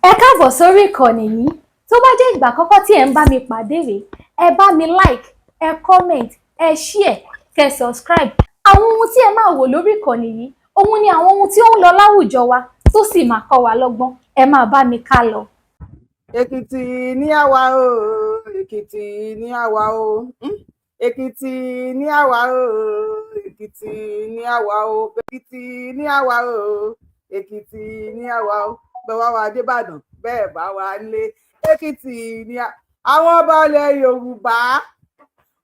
Ẹ káàbọ̀ sórí ìkànnì yìí. Tó bá jẹ́ ìgbà àkọ́kọ́ tí ẹ̀ ń bá mi pàdé rèé, ẹ bá mi like, ẹ comment, ẹ share, kẹ́ subscribe. Àwọn ohun tí ẹ máa wò lórí ìkànnì yìí, òun ni àwọn ohun tí ó ń lọ láwùjọ wa tó sì máa kọ́ wa lọ́gbọ́n. Ẹ máa bá mi ká lọ. Èkìtì ní àwa o, Èkìtì ní àwa o, Èkìtì ní àwa o, Èkìtì ní àwa o, Èkìtì ní àwa o, Èkìtì ní àwa o. Bẹ́ẹ̀ wá wá débàdàn, bẹ́ẹ̀ bá wá lé Èkìtì ní àwọn ọba ilẹ̀ Yorùbá,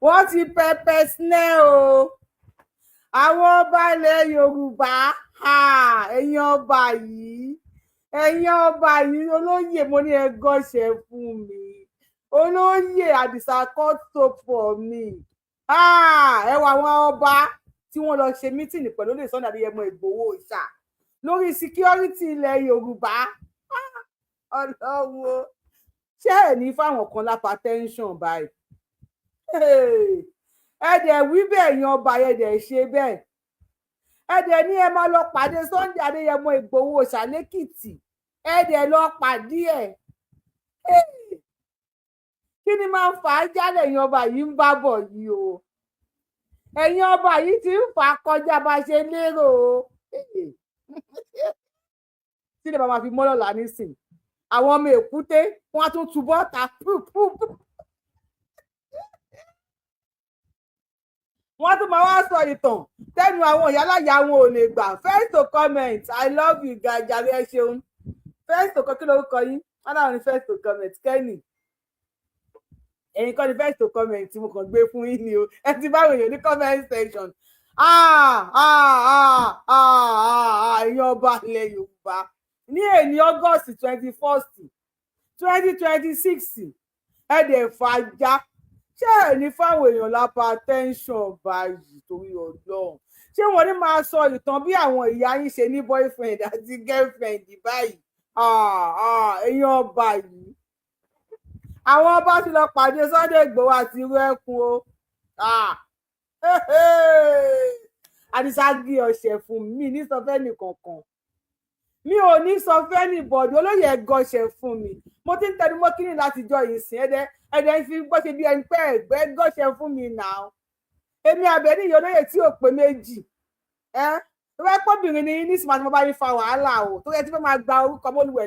wọ́n ti pẹpẹ snẹ́ o. Àwọn ọba ilẹ̀ Yorùbá, ẹ̀yin ọba yìí, ẹ̀yin ọba yìí, olóyè, mo ní ẹ gọ́ṣẹ́ fún mi. Olóyè Àdìsá, cut soap for me. Ẹ wọ àwọn ọba tí wọ́n lọ ṣe meeting pẹ̀lú olóyè Sunday Adéyẹmọ Ìgbòho Òòṣà lórí security ilẹ̀ Yorùbá. Ọlọ́run o, ṣé ẹ̀ ní fáwọn kan lápá tẹ́ńsọ̀n báyìí? Ẹ dẹ̀ wí bẹ́ẹ̀ yan ọba, ẹ dẹ̀ ṣe bẹ́ẹ̀. Ẹ dẹ̀ ní ẹ máa lọ pàdé Sunday Adéyẹmọ Ìgbòho Òòṣà lẹ́kìtì, ẹ dẹ̀ lọ pàdé ẹ̀. Kí ni máa ń fà á jálẹ̀? Ẹ̀yin ọba yìí ń bá bọ̀ yìí o, ẹ̀yin ọba yìí ti ń fà á kọjá bá ṣe lérò o. Tí ilé bá máa fi mọ́ lọ́la nísìn, àwọn ọmọ èkúté wọn á tún tu bọ́ta. Wọ́n tún máa wá sọ ìtàn tẹnu àwọn ìyáláyà wọn ò lè gbà. First to comment, I love you guys jàre, ẹ ṣeun. First to, kí lórúkọ yín? Wọn náà ní first to comment, Kenny. Ẹ̀yin kọ́ ni first to comment, mo kàn gbé fún yín ni o. Ẹ ti bá èèyàn ní comment section. Ah ah ah ah ah, ẹ̀yin ọba ilẹ̀ Yorùbá, ní èní August 21st, 2026, ẹ dẹ̀ fàájà. Ṣé ẹ ní fáwọn èèyàn lápá tẹ́ńsọ̀n báyìí? Torí Ọlọ́run, ṣé wọ́n ní máa sọ ìtàn bí àwọn ìyá yín ṣe ní boyfriend àti girlfriend báyìí? Ẹ̀yin ọba yìí, àwọn ọba ti lọ pàdé Sunday Igboho àti irú ẹkùn o. Àdìsá gé ọṣẹ fún mi, ní sọ fẹ́ nìkankan, mi ò ní sọ fẹ́ ní bọ̀dù. Olóyè gọṣẹ fún mi, mo ti ń tẹnu mọ́ kíní láti jọ ìsìn. Ẹ̀dẹ̀ ẹ̀dẹ̀ ń fi gbọ́ ṣe bí ẹni pé ẹ̀gbẹ́ gọ́ṣẹ fún mi nà ó. Èmi Àbẹ̀ní ìyá olóyè tí ò pé méjì ẹ tó bá pọ́bìnrin ni nísìnyí, àti mo bá yín fa wàhálà o, tó yẹ tí fẹ́ máa gba orúkọ mọ́lúwẹ̀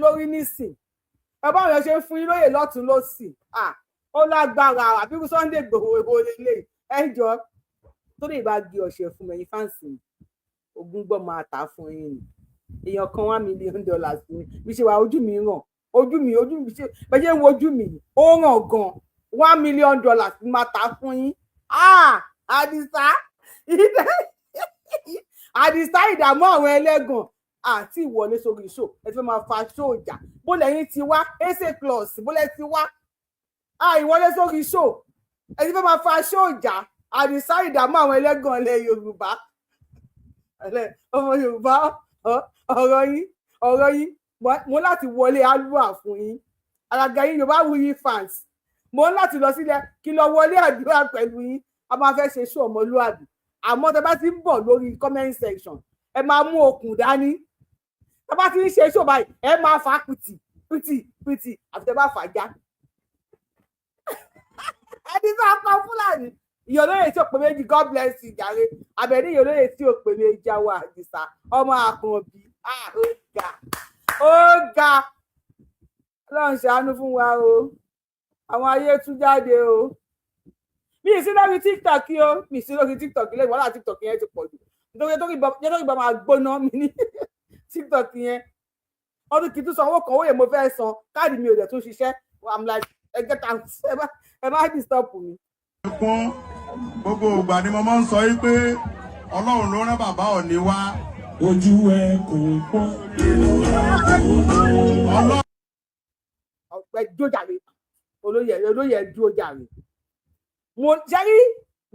lórí nísìn. Ẹ báwọn èèyàn ṣe ń fún yín lóyè lọ́tún lọ́sì, ó lágbára. Àbíkú Sunday Igboho èwo lélẹ̀? Ẹ jọ tó lè bá gé ọṣẹ fún mi, ẹ̀yin fans mi, ogún gbọ́ máa tà fún yín ni. Èèyàn kan, $1 million ní bí ṣe wà. Ojú mi ràn, ojú mi, ojú mi ṣe bẹ́ẹ̀ ṣe ń wo ojú mi, ó ràn gan. $1 million ní máa tà fún yín. Àdìsá, Àdìsá, ìdààmú àwọn ẹlẹ́gàn àti ìwọlé sórí show. Ẹ ti fẹ́ máa fa show ìjà. Bó lẹ́yìn ti wá ese plus, bó lẹ́ ti wá ìwọlé sórí show, ẹ ti fẹ́ máa fa show ìjà. Àdìsá, ìdààmú àwọn ẹlẹ́gàn ilẹ̀ Yorùbá, ọmọ Yorùbá, ọ̀rọ̀ yín, ọ̀rọ̀ yín, mo láti wọlé àdúrà fún yín. Àgàgà yín Yorùbá Wuyi fans, mo ń láti lọ sílẹ̀ kí lọ wọlé àdúrà pẹ̀lú yín. A máa fẹ́ ṣe show ọmọlúwàbí, àmọ́ tẹ bá ti ń bọ̀ lórí comment section, ẹ máa mú okùn dání. Tẹ bá ti ń ṣe show báyìí, ẹ máa fà pìtì pìtì pìtì, àfi tẹ bá fà já. Ẹni tó kọ Fúlàní ìyọlóye tí ò pé méjì, God bless you jàre. Àbẹ̀ní ìyọlóye tí ò pé méjì, àwọn Àdìsá ọmọ Àkànbí. Ó ga, ó ga. Ọlọ́run ṣàánú fún wa o. Àwọn ayé tú jáde o. Mi ì sí lórí TikTok o, mi ì sí lórí TikTok lẹ́yìn wàhálà. TikTok yẹn ti pọ̀ jù, nítorí torí bá máa gbóná mi ní TikTok yẹn. Ọdún kì í tún san owó kan, owó yẹn mo fẹ́ san, káàdì mi ò dẹ̀ tún ṣiṣẹ́. I'm like, ẹ get out, ẹ má disturb mi. Kún gbogbo ìgbà ni mo máa ń sọ yìí pé Ọlọ́run ló rán bàbá Ọ̀ọ̀ni wá. Ojú ẹ kò pọ́n. Ọlọ́run Ọ̀pẹ jójàre, olóyè, olóyè dúró jàre. Mo ṣẹ́rí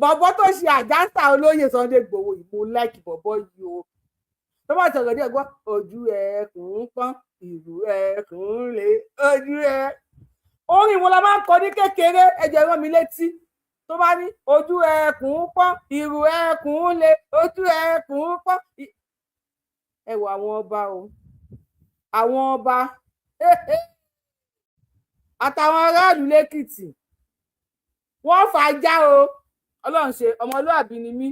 bọ̀bọ̀ tó ṣe àjáǹtà olóyè Sunday Igboho yìí, mo like bọ̀bọ̀ yìí o. Tó bá sọ̀rọ̀ díẹ̀ gbọ́, ojú ẹkùn pọ́n, ìlú ẹkùn lé ojú ẹ. Orin wo la máa ń kọ ní kékeré? Ẹ jẹ́ rán mi létí. Tó bá ní ojú ẹkùn pọ́n, ìrù ẹkùn lé, ojú ẹkùn pọ́n. Ẹ wọ àwọn ọba o. Àwọn ọba àtàwọn aráàlú lẹ́kìtì, wọ́n fà á já o. Ọlọ́run ṣe, ọmọlúàbí ni mí,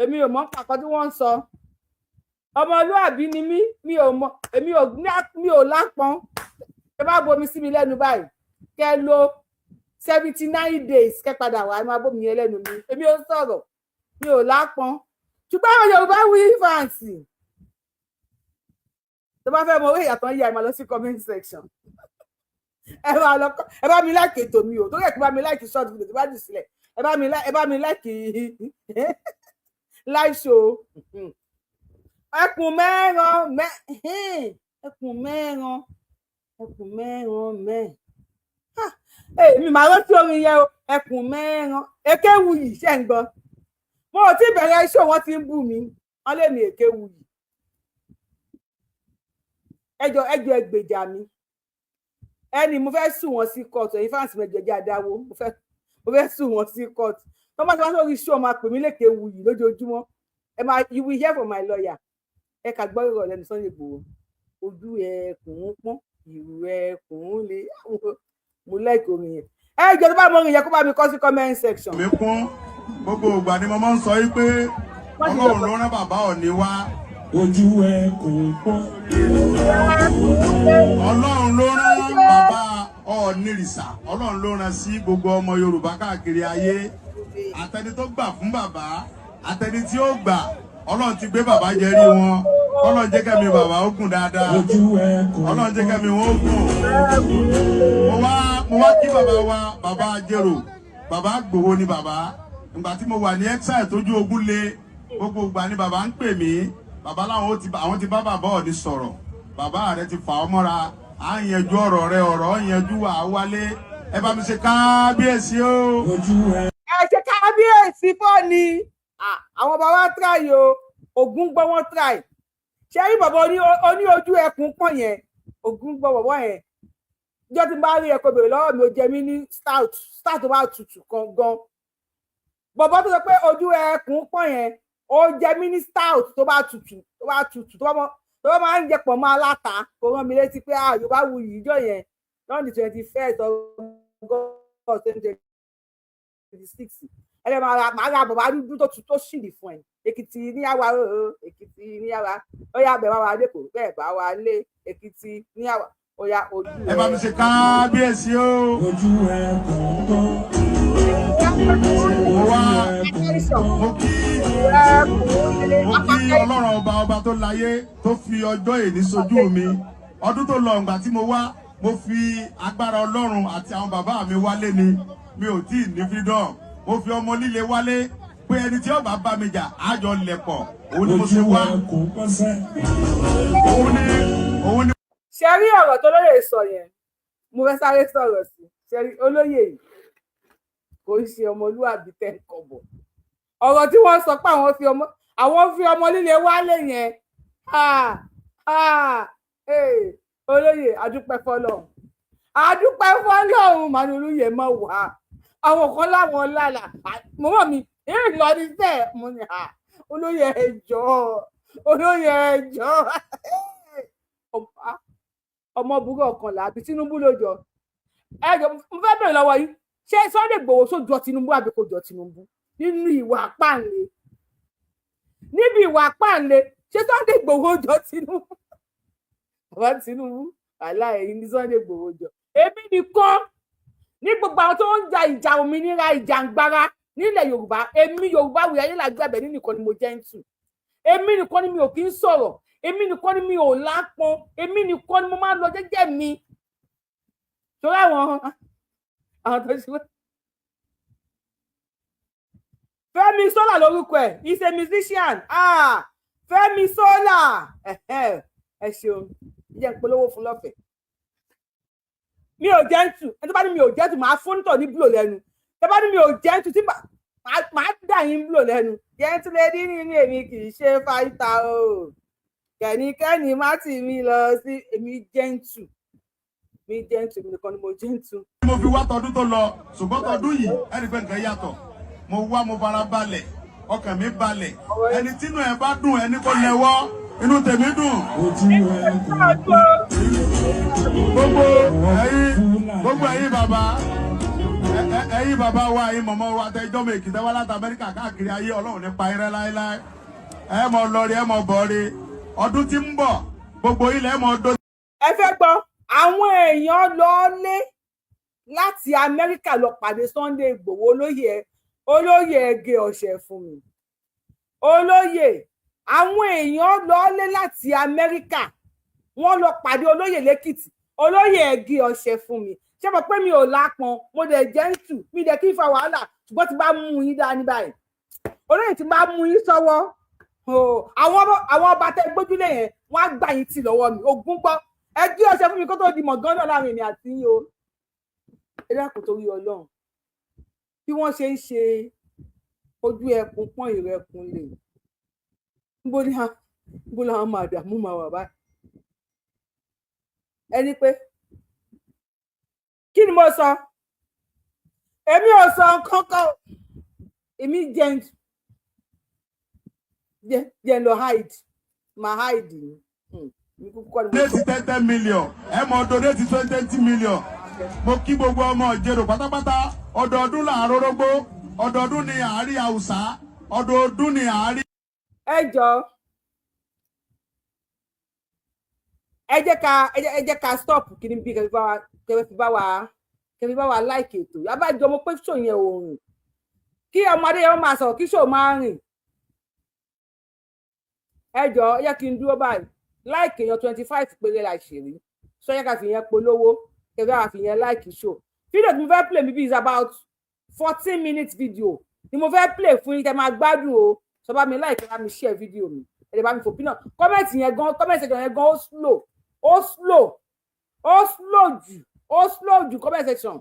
èmi ò mọ̀ pàkọ́ tí wọ́n ń sọ. Ọmọlúàbí ni mí, mi ò mọ̀, èmi ò, mi ò lápọn. Ẹ bá bomi sí mi lẹ́nu báyìí, kẹ́ lo 79 days, kẹ́ padà wá, ẹ máa bómi yẹn lẹ́nu mi. Èmi ò sọ̀rọ̀, mi ò lápọn. Ṣùgbọ́n àwọn Yorùbá wí fans, tó bá fẹ́ mọ owó ìyàtọ̀ yíya, ẹ máa lọ sí comment section, ẹ máa lọ, ẹ bá mi like ètò mi o, tó yẹ kí bá mi like short video tó bá jù sílẹ̀, ẹ bá mi like live show. Ẹkùn mẹ́ràn mẹ́, ẹkùn mẹ́ràn, ẹkùn mẹ́ràn mẹ́. Èmi màá rántí orin yẹn o. Ẹkùn mẹ́ràn, Èkéwuyì, ṣe ń gbọ́? Mo ò tí bẹ̀rẹ̀ iṣẹ́, wọn ti ń bù mí, wọ́n lè ní Èkéwuyì. Ẹjọ, ẹjọ, ẹgbèjà mi. Ẹni mo fẹ́ sue wọn sí kóòtù. Ẹ̀yin fans mi, ẹjọ, ẹjẹ àdáwó. Mo fẹ́ sue wọn sí kóòtù. Tó bá ti wá sórí iṣẹ́, máa pè mí lékè wuyì lójoojúmọ́. Ẹ máa, you will hear from my lawyer. Ẹ kà gbọ́ ìrọ̀ lẹ́nu Sunday Igboho. Ojú ẹkùn ń pọ́n, ìrù ẹkùn lè. Mo like orin yẹn. Ẹ jọ, tó bá mọ orin yẹn, kó bá mi kọ sí comment section. Mi kún gbogbo ìgbà ni mo máa ń sọ yìí pé Ọlọ́run ló rán bàbá Ọọ̀ni wá. Ojú ẹ kò pọ́n. Ọlọ́run ló rán bàbá Ọọ̀nìrìṣà, Ọlọ́run ló rán sí gbogbo ọmọ Yorùbá káàkiri ayé. Àtẹni tó gbà fún bàbá, àtẹni tí ó gbà, Ọlọ́run ti gbé bàbá jẹ́rí wọn. Ọlọ́run jẹ́ kẹ́mi bàbá ó gùn dáadáa. Ojú ẹ kò Ọlọ́run jẹ́ kẹ́mi wọn ó gùn. Mo wá kí bàbá wa, bàbá Ajérò, bàbá Gbòho ni bàbá. Ìgbà tí mo wà ní exile, tójú ogun le, gbogbo ìgbà ni bàbá ń pè mí. Bàbá láwọn ó ti àwọn ti bá bàbá Ọọ̀ni sọ̀rọ̀, bàbá rẹ ti fà ọ́ mọ́ra, à ń yanjú ọ̀rọ̀ rẹ, ọ̀rọ̀ ń yanjú, wà á wálé. Ẹ bá mi ṣe kábíyèsí o. Ojú ẹ. Ẹ ṣe kábíyèsí fọ́ọ̀ni. Àwọn bàbá try o, Ògún gbọ́, wọ́n try. Ṣé rí bàbá oní ojú ẹkùn pọ̀ yẹn? Ògún gbọ́, bàbá yẹn, ìjọ tí n bá rí ẹ, kó bèrè lọ́wọ́ mi, ó jẹ mí ní stout, stout tó bá tutù kan gan. Bàbá tó sọ pé ojú ẹkùn pọ̀ yẹn, ó jẹ mí ní stout tó bá tutù, tó bá tutù, tó bá mọ, tó bá máa ń jẹ pọ̀ mọ́ aláta, kó rán mi létí pé ah, Yorùbá wuyì ìjọ yẹn lọ́n di 21st August 2026. Ẹ lè máa ra, máa ra bàbá dúdú tó tu tó ṣìlì fún ẹ. Èkìtì níyàwó o, Èkìtì níyàwó, ó yá, bẹ̀ wá wa lẹ́kọ̀ọ́, bẹ́ẹ̀ bá wa lé Èkìtì níyàwó, ó yá, ojú Ẹ bá mi ṣe kábíyèsí o. Ojú ẹ kò pọ́n. Mo wá Attention. Mo kí Ọlọ́run ọba, ọba tó láyé, tó fi ọjọ́ èní sójú mi. Ọdún tó lọ, ìgbà tí mo wá, mo fi agbára Ọlọ́run àti àwọn bàbá mi wálé ni. Mi ò tí ì ní freedom. Mo fi ọmọ líle wálé pé ẹni tí ó bá bá mi jà, àjọ lẹ̀pọ̀. Òun ni mo ṣe Ojú wá. ẹ kò pọ́n sẹ́. Òun ni Ṣe rí ọ̀rọ̀ tó lóye sọ yẹn, mo fẹ́ sáré sọ̀rọ̀ sí. Ṣe rí olóyè yìí, kò ń ṣe ọmọlúwàbí tẹ́ ń kọ̀bọ̀. Ọ̀rọ̀ tí wọ́n sọ pé àwọn fi ọmọ líle wálé yẹn, ah, ah, eh, olóyè, adúpẹ́ fọlọ́run, adúpẹ́ fọlọ́run. Màá ní olóyè mọ̀ wá, àwọn kan láwọn lálà mọ́mọ́ mi èyí lọ ní sẹ́ẹ̀. Mo ní à olóyè, ẹ jọ̀ọ́, olóyè, ẹ jọ̀ọ́. Ọmọ burú ọ̀kan àbí Tinubu ló jọ. Ẹ jọ, mo fẹ́ bẹ̀rẹ̀ lọ́wọ́ yìí, ṣé Sunday Igboho só jọ Tinubu àbí kò jọ Tinubu nínú ìwà páǹle? Níbi ìwà páǹle, ṣé Sunday Igboho jọ Tinubu? Bàbá Tinubu aláìní ní Sunday Igboho jọ. Èmi nìkan ní gbogbo àwọn tó ń ja ìjà òmìnira, ìjàngbara nílẹ̀ Yorùbá, èmi Yorùbá wuyì ayélujára Àbẹ̀ní nìkan ni mo jẹ́ ń tù. Èmi nìkan ni mi ò kí ń sọ̀rọ̀, èmi nìkan ni mi ò lápọn, èmi nìkan ni mo máa ń lọ jẹ́jẹ́ mi, torí àwọn tó ṣe wá. Fẹ́mi Sola lórúkọ ẹ̀, he is a musician. Ah, Fẹ́mi Sola, ẹ ṣeun, jẹ́ ń polówó fún lọ́fẹ̀ẹ́. Mi ò gentle. Ẹni tó bá ní mi ò gentle, màá fún nítọ̀ ní blow lẹ́nu. Tó bá ní mi ò gentle, tí màá dà yín blow lẹ́nu. Gentle lady ní èmi, kì í ṣe fighter o. Kẹ́nikẹ́ni má tì mí lọ sí. Èmi gentle, mi gentle, mi nìkan ni mo gentle. Mo fi wá tọdún tó lọ, ṣùgbọ́n tọdún yìí, ẹni pé nǹkan yàtọ̀. Mo wá, mo fara balẹ̀, ọkàn mi balẹ̀. Ẹni tínú ẹ bá dùn, ẹni kò lẹ́wọ́. Inú tèmi dùn. Ojú ẹkùn pọ́n. Gbogbo ẹ̀yin bàbá, ẹ̀yin bàbá wa, ẹ̀yin mọ̀mọ́ wa, tẹjọ́ mi Èkìtì wá láti Amẹ́ríkà, káàkiri ayé, Ọlọ́run nípa irẹ́ láéláé. Ẹ mọ̀ lọ́rí, ẹ mọ̀ bọ̀rí. Ọdún tí ń bọ̀, gbogbo ilẹ̀ mọ̀ dó. Ẹ fẹ́ gbọ́, àwọn èèyàn lọ lé láti Amẹ́ríkà lọ pàdé Sunday Ìgbòho. Olóyè, olóyè, ẹgẹ ọ̀sẹ̀ fún mi. Olóyè, àwọn èèyàn lọ lé láti Amẹ́ríkà, wọ́n lọ pàdé olóyè lẹ́kìtì. Olóyè, ẹgẹ ọ̀sẹ̀ fún mi. Ṣé mo pé mi ò lápọn, mo dẹ̀ gentle, mi dẹ̀ kí n fa wàhálà, ṣùgbọ́n tí bá mú yín dání báyìí, olóyè, tí bá mú yín sọ́wọ́, àwọn ọba tẹ gbójúlé yẹn, wọ́n á gbà yín tì lọ́wọ́ mi. Ògún gbọ́, ẹ gé ọṣẹ fún mi kó tó di mọ̀gán náà láàrin èmi àti yín o. Ẹ dákun, torí Ọlọ́run, bí wọ́n ṣe ń ṣe ojú ẹkùn pọ́n ìrẹkùn lè níbo ni níbo làwọn máa dààmú máa wà báyìí? Ẹni pé kí ni mo sọ? Èmi ò sọ nǹkan kan. Èmi jẹ́ jẹ́ lọ hide, máa hide ni. Èmi kúkú kọ́ ni mo Donate 10 10 million, ẹ mọ̀ donate 20 20 million. Mo kí gbogbo ọmọ Ìjẹ̀rò pátápátá. Ọdọọdún là ń rórógbó, ọdọọdún ni àárí àwùsá, ọdọọdún ni àárí. Ẹ jọ, ẹ jẹ́ ká stop. Kí ni bí kẹfì bá wa like ètò abájọ? Mo pé ṣò yẹn ò rìn, kí ọmọdé yẹn máa sọ̀rọ̀, kí ṣò máa rìn. Ẹ jọ, ẹ jẹ́ kí n dúró báyìí. Like èèyàn 25 péré la ṣèrí sọ. Yẹ ká fi yẹn polówó, kẹfì bá wa fi yẹn like show. Fídíò tí mo fẹ́ play mi bí is about 14 minutes video ni mo fẹ́ play fún yín, kẹ́ máa gbádùn o. Sọ bá mi like, bá mi share fídíò mi, ẹ lè bá mi fòpin náà. Comment yẹn gan, comment section yẹn gan, ó slow, ó slow, ó slow jù, ó slow jù. Comment section,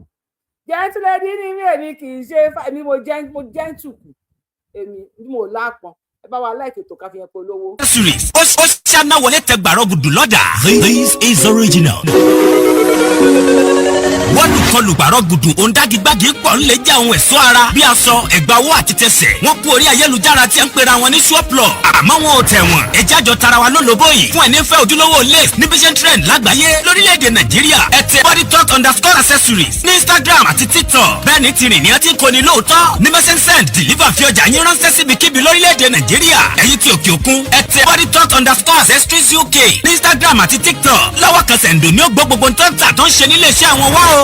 gentle lady ní mi, èmi kì í ṣe èmi, mo gentle kù, èmi mo lápọn. Ẹ bá wa like ètò, ká fi yẹn polówó. Accessories ó ṣáná wọlé tẹ gbàrọ̀ gùdù lọ́dà. This is original. Wọ́n kọlù gbàrọ̀ gùdù òǹdàgígbàgì pọ̀ ń lè jẹ́ àwọn ẹ̀ṣọ́ ara bí aṣọ, ẹ̀gbà owó àti tẹsẹ̀. Wọ́n kú orí ayélujára tí ń pera wọn ní surplus, àmọ́ wọn ò tẹ̀ wọ́n. Ẹjẹ́ àjọ tara wa lólobó yìí fún ẹni fẹ́ ojúlówó lace ní bí ṣe ń trend lágbàáyé lórílẹ̀‐èdè Nàìjíríà. Ẹ tẹ bodytalk_accessories ní Instagram àti TikTok. Bẹ́ẹ̀ ni tìrìn ní ọtí kò ní lóòótọ́ ní message send deliver fi ọjà yín ránṣẹ́ síbikíbi lórílẹ̀‐èdè Nàìjíríà. Ẹ̀yin tí òkè òkun, ẹ tẹ bodytalk_accessories UK ní Instagram àti TikTok. Lọ́wọ́ kan sẹ̀ǹdò ní ó gbọ́ gbogbo tó ń tà tó ń ṣe nílé iṣẹ́ àwọn wá o.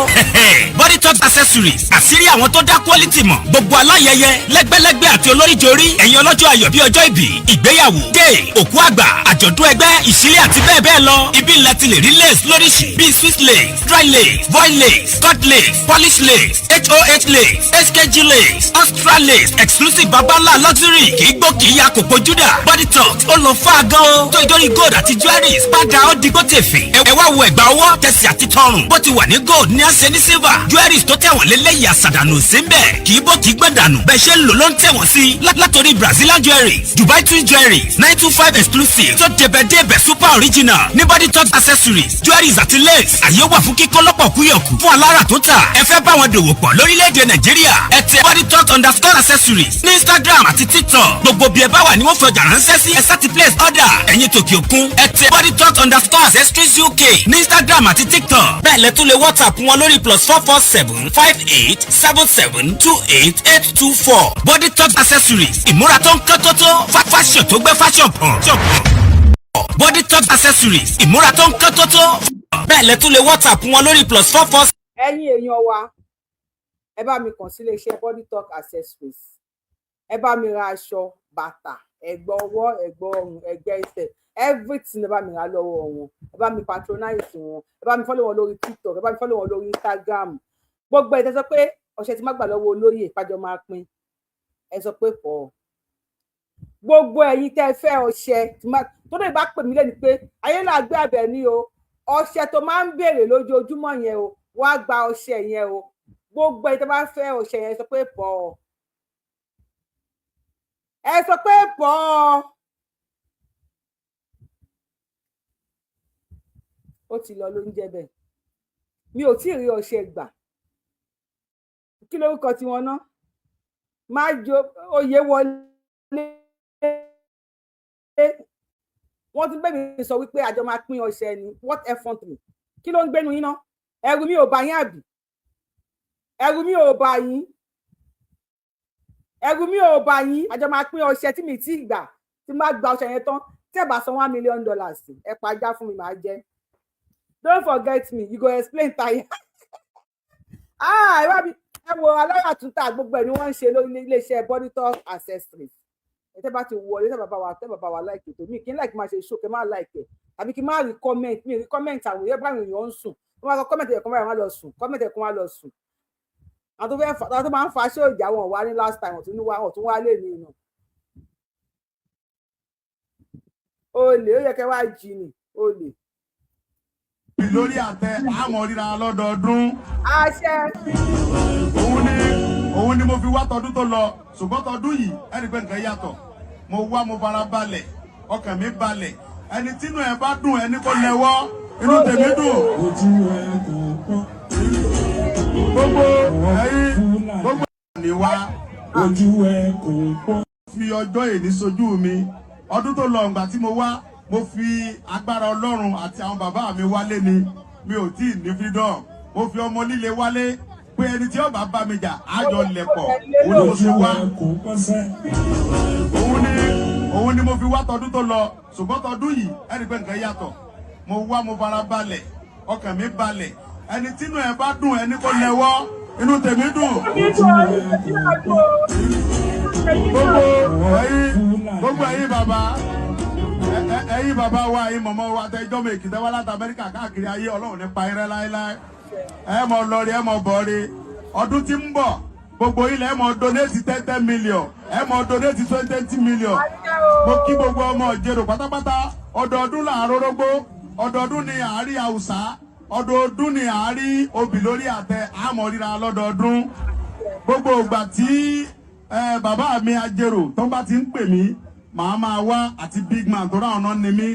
Body Talk Accessories, àṣírí àwọn tó dá quality mọ̀. Gbogbo aláyẹyẹ, lẹ́gbẹ́lẹ́gbẹ́ àti olóríjorí, ẹ̀yin ọlọ́jọ́ ayọ̀ bíi ọjọ́ ìbí, ìgbéyàwó, day, òkú àgbà, àjọ̀dún ẹgbẹ́, ìṣílẹ̀ àti bẹ́ẹ̀ bẹ́ẹ̀ lọ, ibi ńlá ti lè rí lace lóríṣìí bíi Swiss lace, dry lace, voile lace, cut lace, polish lace, hoh lace, skg lace, extra lace, exclusive, babalá luxury, kì í gbó, kì í ya kòkó júdà. Body Talk ó lọ fà gan o, tó ìdórí gold àti jewelries padà ó digbó tèfè. Ẹ wá wo ẹ̀gbà ọwọ́, tẹsí àti tọrùn. Bó ti wà ní gold ní àṣẹ ní silver. Jewelries tó tẹ̀wọ̀n lélẹ́yìí, àṣàdànù sí ń bẹ̀, kì í bó, kì í gbọ̀n dànù. Bẹ́ẹ̀ ṣe ń lò ló ń tẹ̀wọ̀n sí. Látòrí Brazilian jewelries, Dubai twin jewelries, 925 exclusive tó débẹ̀débẹ̀, super original ní Body Talk Accessories, jewelries àti lace. Àyè wà fún kíkọ́ lọ́pọ̀ kúyọ̀kù fún alára tó tà. Ẹ fẹ́ bá wọn dòwò pọ̀ lórílẹ̀‐èdè Nàìjíríà, ẹ tẹ Body Talk underscore accessories ní Instagram àti TikTok. Gbogbo bí ẹ bá wà ní wọ́n fi ọjà ránṣẹ́ sí. Ẹ sá ti place order. Ẹ̀yin tòkè òkun, ẹ tẹ bodytalk_accessories UK ní Instagram àti TikTok. Bẹ́ẹ̀ lẹ tún lè WhatsApp wọn lórí +447587728824. Body Talk Accessories, ìmúra tó ń kán tó tó, fashion tó gbé fashion pọ̀. Body Talk Accessories, ìmúra tó ń kán tó tó. Bẹ́ẹ̀ lẹ tún lè WhatsApp wọn lórí +44. Ẹ̀yin èèyàn wa, ẹ bá mi kàn sí iléeṣẹ́ Body Talk Accessories. Ẹ bá mi ra aṣọ, bàtà, ẹ̀gbà ọwọ́, ẹ̀gbà ọrùn, ẹ̀gbà ẹsẹ̀, everything, ẹ bá mi rà lọ́wọ́ wọn. Ẹ bá mi patronize wọn. Ẹ bá mi follow wọn lórí TikTok, ẹ bá mi follow wọn lórí Instagram. Gbogbo ẹ tẹ́ sọ pé ọṣẹ tí má gbà lọ́wọ́ olóyè ìpàjọ máa pín, ẹ sọ pé pọ̀. Gbogbo ẹ̀yin tẹ́ fẹ́ ọṣẹ tó lè bá pè mí lẹ́nu pé ayé là gbé abẹ ní o, ọṣẹ tó máa ń béèrè lójoojúmọ́ yẹn o, wá gba ọṣẹ yẹn o. Gbogbo ẹ̀yin tẹ́ bá fẹ́ ọṣẹ yẹn, sọ pé pọ̀, ẹ sọ pé pọ̀. Ó ti lọ ló ń jẹ́ bẹ́ẹ̀. Mi ò tí ì rí ọṣẹ gbà. Kí lórúkọ tiwọn ná? Má jo oyè wọlé. Wọ́n tún bẹ́ẹ̀ mi sọ wípé àjọ máa pín ọṣẹ ni. What effrontery! Kí ló ń gbénu yín ná? Ẹrù mi ò bá yín, àbí? Ẹrù mi ò bá yín, ẹrù mi ò bá yín. Àjọ máa pín ọṣẹ tí mi ti gbà. Tí n bá gba ọṣẹ yẹn tán, tí ẹ bá san $1 million, ẹ pajá fún mi, màá jẹ. Don't forget me, you go explain tire. Ah, ẹ bá mi, ẹ wo alára túntà, gbogbo ẹ ni wọ́n ń ṣe lórí iléeṣẹ́ Body Talk Accessories. Ẹ tẹ́ bá ti wọlé, tẹ́ bàbá wa like ètò mi, kí n like máa ṣe show, kí n má like ẹ tàbí kí n má rí comment. Mi rí comment àwọn èèyàn, báwọn èèyàn ń sùn, wọ́n máa kọ comment ẹ̀kan báyìí, wọ́n á lọ sùn, comment ẹ̀kan, wọ́n á lọ sùn. Àwọn tó fẹ́ àwọn tó máa ń fa ṣé ìjà wọn wá ní last time, ọ̀tún wá, ọ̀tún wá lè ní iná olè, ó yẹ kẹ́ wá jí ni olè. Lórí àtẹ àmọ́ ríra lọ́dọọdún. Àṣẹ. Òun ni mo fi wá tọdún tó lọ, ṣùgbọ́n tọdún yìí, ẹni pé nǹkan yàtọ̀. Mo wá, mo fara balẹ̀, ọkàn mi balẹ̀. Ẹni tínú ẹ bá dùn, ẹni kò lẹ́wọ́, inú tèmi dùn. Gbogbo ẹ̀yin, gbogbo ni wá. Ojú ẹ kò pọ́n. Fi ọjọ́ èní sojú mi. Ọdún tó lọ, ǹgbà tí mo wá, mo fi agbára Ọlọ́run àti àwọn bàbá mi wálé ni. Mi ò tí ì ní freedom. Mo fi ọmọ líle wálé pé ẹni tí ó bá bá mi jà, àjọ lẹ̀pọ̀. Òun ni mo fi Ojú wá. ẹ kò pọ́n sẹ́. Òun ni mo fi wá tọdún tó lọ, ṣùgbọ́n tọdún yìí, ẹni pé nǹkan yàtọ̀. Mo wá, mo fara balẹ̀, ọkàn mi balẹ̀. Ẹni tínú ẹ bá dùn, ẹni kò lẹ́wọ́, inú tèmi dùn. Gbogbo ẹ̀yin, gbogbo ẹ̀yin bàbá, ẹ̀yin bàbá wa, ẹ̀yin mọ̀mọ́ wa, tẹjọ́ mi Èkìtì wá láti Amẹ́ríkà, káàkiri ayé, Ọlọ́run nípa irẹ́ láéláé. Ẹ mọ̀ lọ́rí, ẹ mọ̀ bọ̀rí. Ọdún tí ń bọ̀, gbogbo ilẹ̀, ẹ mọ̀ donate 10 10 million, ẹ mọ̀ donate 20 20 million. Mo kí gbogbo ọmọ Ìjẹ̀rò pátápátá. Ọdọọdún là ń rórógbó, ọdọọdún ni àárí àwùsá, ọdọọdún ni àárí obì lórí àtẹ. Àmọ́ ríra lọ́dọọdún. Gbogbo ìgbà tí bàbá mi Ajérò tó bá ti ń pè mí, màá máa wá, àti big man tó ráwọn náà ni mí.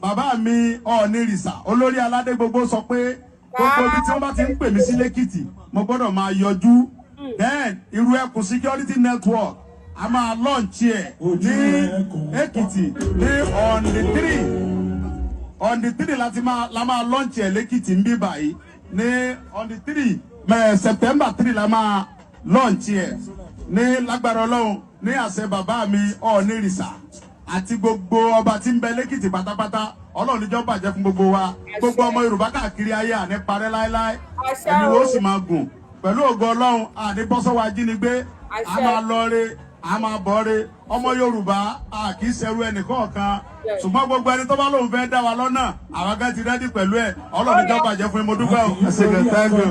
Bàbá mi Ọọ̀ni Rìsà, olórí aládé gbogbo, sọ pé gbogbo ibi tí wọ́n bá ti ń pè mí sí lẹ́kìtì, mo gbọ́dọ̀ máa yọjú. Then Irú Ẹkùn Security Network, a máa launch ẹ̀ ní Èkìtì ní on the 3, on the 3 láti máa la máa launch ẹ̀ lẹ́kìtì ń bí báyìí. Ní on the 3 mẹ́, September 3 la máa launch ẹ̀ ní lágbára Ọlọ́run, ní àṣẹ bàbá mi Ọọ̀ni Rìsà àti gbogbo ọba tí ń bẹ lẹ́kìtì pátápátá. Ọlọ́run níjọ́ bàjẹ́ fún gbogbo wa, gbogbo ọmọ Yorùbá káàkiri ayé, àní parẹ́ láéláé. Àṣẹ. Ẹ̀mí wo O. sì máa gùn pẹ̀lú ògo Ọlọ́run. Àní bọ́sọ́wọ́ ajínigbé. A Àṣẹ. máa lọ re, a máa bọ̀ re. Ọmọ Yorùbá, a kì í ṣẹrú ẹnì kọ̀ọ̀kan, ṣùgbọ́n gbogbo ẹni tó bá lóun fẹ́ dá wa lọ́nà, àwọn akẹ́ ti ready pẹ̀lú ẹ̀. Ọlọ́run níjọ́ bàjẹ́ fún yín. Mo dúpẹ́ o. Ẹ ṣé gan, thank you.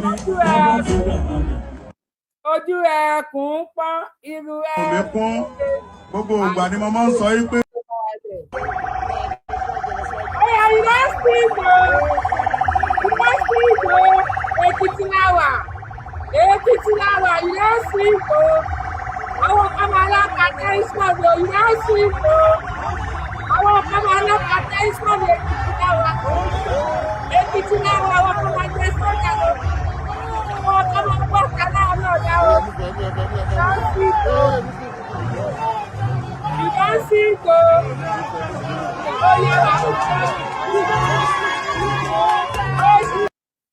Ojú ẹkùn pọ́n, irú Mi kún gbogbo ìgbà ni mo máa ń sọ yín pé. Oya, you don see o. You don see o. Èkìtì la wà. Èkìtì la wà. You don see o. Àwọn kan máa lọ ka tension o. You don see o. Àwọn kan máa lọ ka tension. Èkìtì la wà. Èkìtì la wà. Àwọn kan máa jẹ sọ́jà o. Àwọn kan máa gbọ́ kálá ọlọ́ọ̀dà o. You don see o. You don see o. Oya, wà.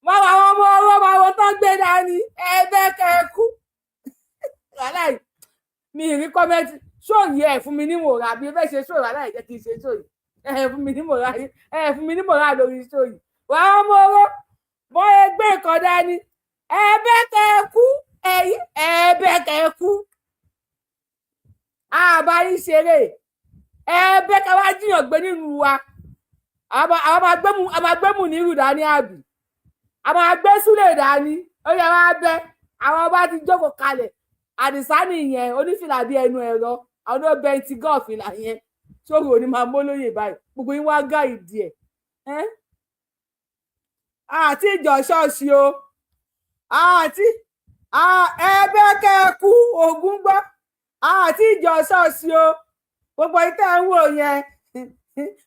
Wọ́n wà, àwọn ọmọ ọwọ́ máa wọ́n tán gbé dání ẹ̀ẹ́dẹ́ kẹ́ẹ̀kú. Wàhálà yìí, mi ì rí comment sóòyì. Ẹ̀ fún mi ní mòrà bí ẹ fẹ́ ṣe sóòrò aláì jẹ́ kí n ṣe sóòyì. Ẹ̀ fún mi ní mòrà, ẹ̀ fún mi ní mòrà lórí sóòyì. Wà á ọmọ ọwọ́ bọ́ ẹgbẹ́ nǹkan dání ẹ̀ẹ́dẹ́ kẹ́ẹ̀kú, ẹ̀ẹ́dẹ́ kẹ́ẹ̀kú. Àbá yín ṣeré, ẹ̀ẹ́dẹ́ ká wá jiyàn gbé nínú wa. Àwọn máa gbẹ́mù nírù dání, àbí a máa gbé súlẹ̀ dání? Ó yẹ wá bẹ́. Àwọn ọba ti jókòó kalẹ̀. Àdìsá nìyẹn, onífìlà bíi ẹnu ẹ̀rọ, àwọn ó bẹntì gọ́ọ̀fìlà yẹn sórí òní máa mólóyè báyìí. Gbogbo yín wá gá ìdí ẹ̀. Àti ìjọ ṣọ́ọ̀ṣì o, àti ẹbẹ kẹkú ogun gbọ́, àti ìjọ ṣọ́ọ̀ṣì o. Gbogbo yìí tẹ́ ń wò yẹn,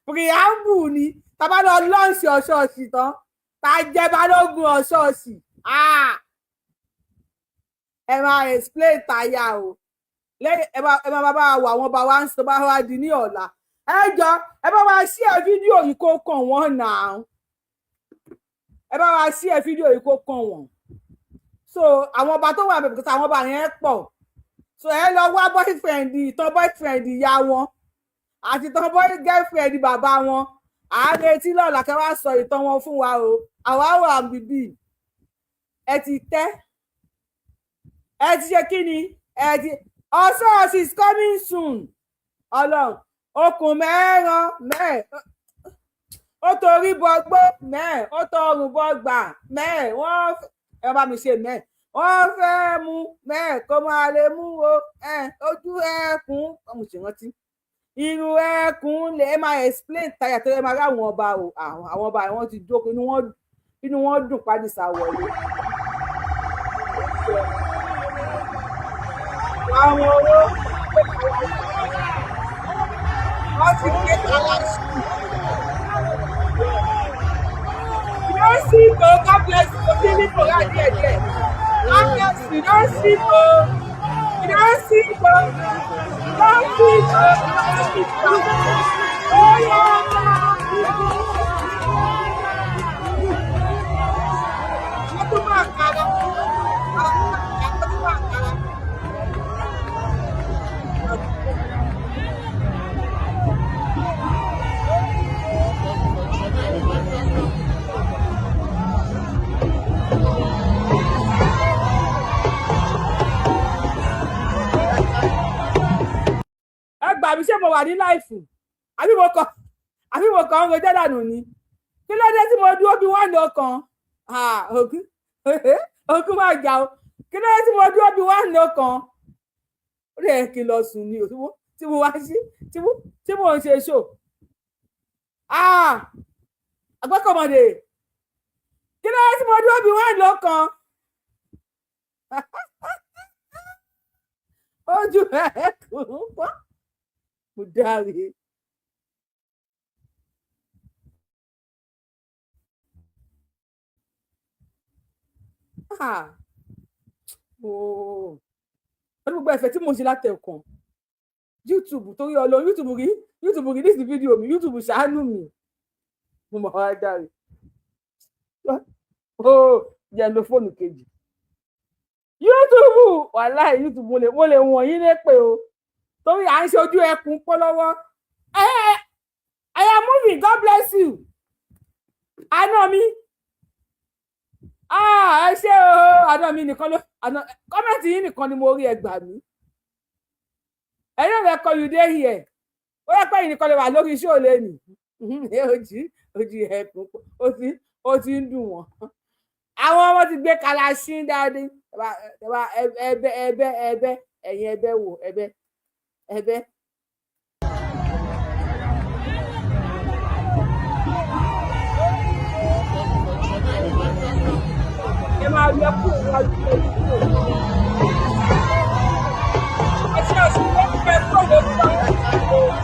preamble ni. Tàbá lọ launch ọ̀ṣọ́ọ̀ṣì tán, tá a jẹ́ balógun ọ̀ṣọ́ọ̀ṣì, ẹ máa explain tàyà o. Lẹ́yìn ẹ máa bá wa wọ àwọn ọba wa ń sọ bá wá di ní ọ̀la. Ẹ jọ, ẹ bá wa share fídíò yìí kó kàn wọ́n náà. Ẹ bá wa share fídíò yìí kó kàn wọ́n. So àwọn ọba tó wà bẹ̀rẹ̀, because àwọn ọba yẹn pọ̀, so ẹ lọ wá boyfriend, ìtàn boyfriend ìyá wọn àti ìtàn boy girlfriend bàbá wọn. À ń retí lọ́la kẹ́ wá sọ ìtàn wọn fún wa o. Àwa wà bíbí. Ẹ ti tẹ́, ẹ ti ṣe kí ni, ẹ ti ọsọọsì is coming soon. Ọlọ́run, okùn mẹ́ràn mẹ́ẹ̀, ó torí bọgbó mẹ́ẹ̀, ó tọrùn bọgbà mẹ́ẹ̀. Wọ́n ẹ bá mi ṣe mẹ́ẹ̀, wọ́n fẹ́ mú mẹ́ẹ̀, kó máa lè mú o. Ojú ẹkùn, mo ṣe rántí irun ẹkùn lè. Ẹ máa explain táyà tó ẹ máa rí àwọn ọba o. Àwọn ọba wọn ti jókòó, inú wọn dùn pàdísà wọlé. Àwọn owó wọ́n ti gbé kalaṣi. You don sick o. God bless you. O ti ní kòrá díẹ̀ díẹ̀. God bless you. You don sick o. You don sick o. You don sick o. You don sick o. Oh yeah. Wọ́n tún máa kàrà. Wọ́n tún máa kàrà. Ẹ gbà mí, ṣé mo wà ní live àbí mo kàn ń rojọ́ dànù ni? Kí ló dé tí mo dúró bí wọ́n lọ kan? Ògún, ògún máa jà o. Kí ló dé tí mo dúró bí wọ́n lọ kan? Ó lè kí n lọ sùn ni o, tí mo wá sí tí mo ń ṣe show. Àgbẹ̀kọ̀mọ̀dé, kí ló dé tí mo dúró bí wọ́n lọ kan? Ojú ẹ̀ kò ń pọ́n, mo dáre. Ah, ooo, pẹ̀lú gbogbo ẹ̀fẹ̀ tí mo ṣe látẹ̀kàn, YouTube, torí Ọlọ́run, YouTube rí, YouTube rí this video mi. YouTube, ṣàánú mi, mo mọ̀ wá dáre. Ooo, jẹ́ n lo fóònù kejì. YouTube, wàláì, YouTube, mo lè wọ̀nyí lépè o, torí à ń ṣe ojú ẹkùn pọ́ lọ́wọ́. I am moving. God bless you. Àná mi, ah, ẹ ṣé o. Àná mi nìkan ló àná comment yín nìkan ni mo rí. Ẹ gbà mí, ẹ̀yin rẹ̀ kọ, you dey here. Ó yẹ pé ẹ̀yin nìkan lè wà lórí iṣẹ́ òlé nì. Ojú ẹkùn, ó ti ń dùn wọ́n. Àwọn ọmọ ti gbé kalaṣín dáadé. Ẹbẹ, ẹbẹ, ẹbẹ, ẹ̀yin ẹbẹ wò, ẹbẹ, ẹbẹ. Ẹ máa yọ kúrò níwájú ẹ. Ọṣẹ ọṣù ló ń fẹ́ kúrò lórí ọ̀rọ̀.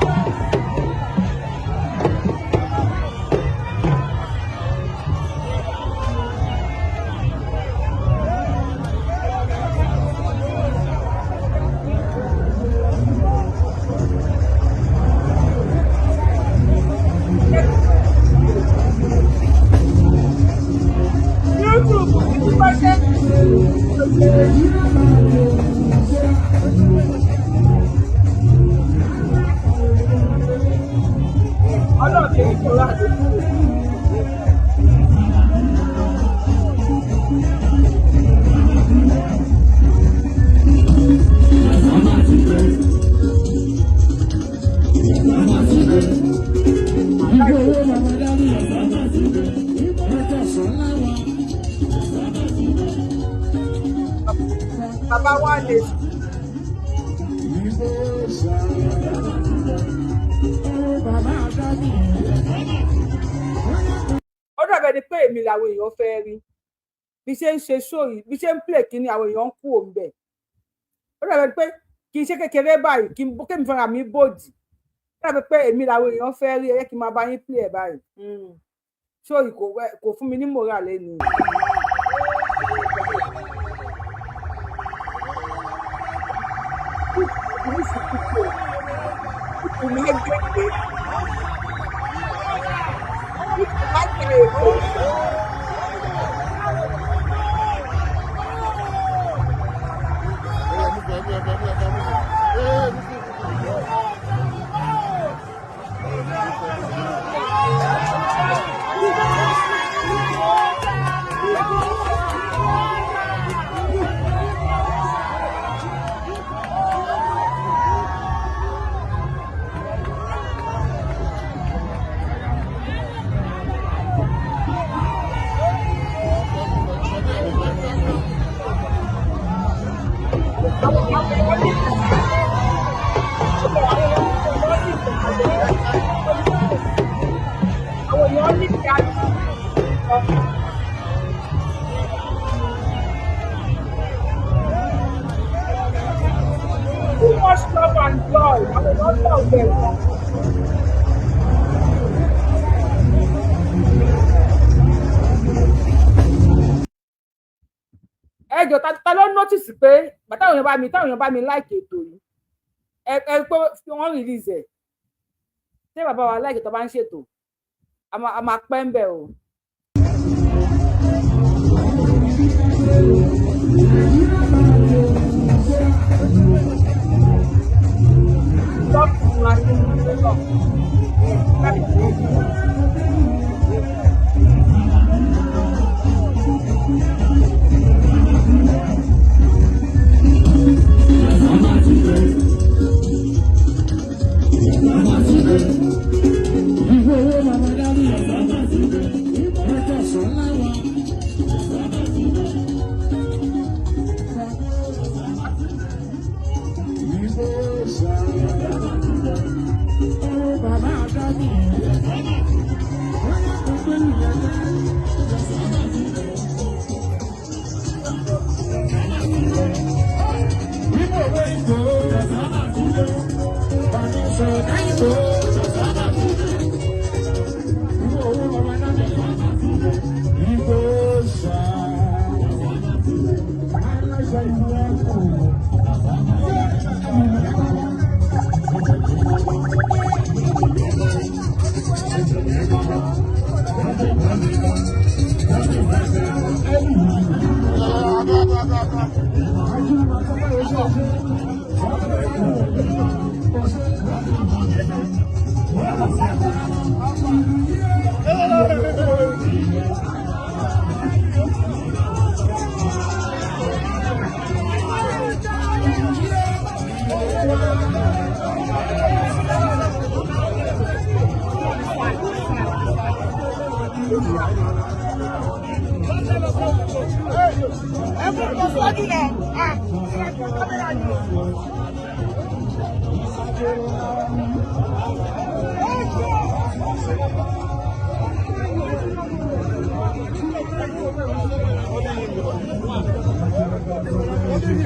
YouTube ti kọ́ṣẹ́. Ọlọ́run kì í kúrò àdúgbò. Bàbá wa lè. Ó dàbẹ̀ ni pé èmi làwọn èèyàn fẹ́ rí bí ṣe ń ṣe show yìí, bí ṣe ń play kínní, àwọn èèyàn ń kú òun bẹ̀. Ó dàbẹ̀ ni pé kì í ṣe kékeré báyìí, kí n kémi fúnra mi bòdì. Ó dàbẹ̀ pé èmi làwọn èèyàn fẹ́ rí. Ẹ jẹ́ kí n máa bá yín play ẹ̀ báyìí. Show yìí kò fún mi ní moral lẹ́nu. Má gbàgbé, má gbàgbé. Àwọn èèyàn ní ìyá. Too much love and joy. Àwọn èèyàn love ẹ̀ gan. Ẹ jọ, ta ló notice pé táwọn èèyàn bá mi like ètò yìí, ẹ pé wọ́n release ẹ̀? Ṣé bàbá wa like tó bá ń ṣètò, a máa pẹ́ ń bẹ̀ o.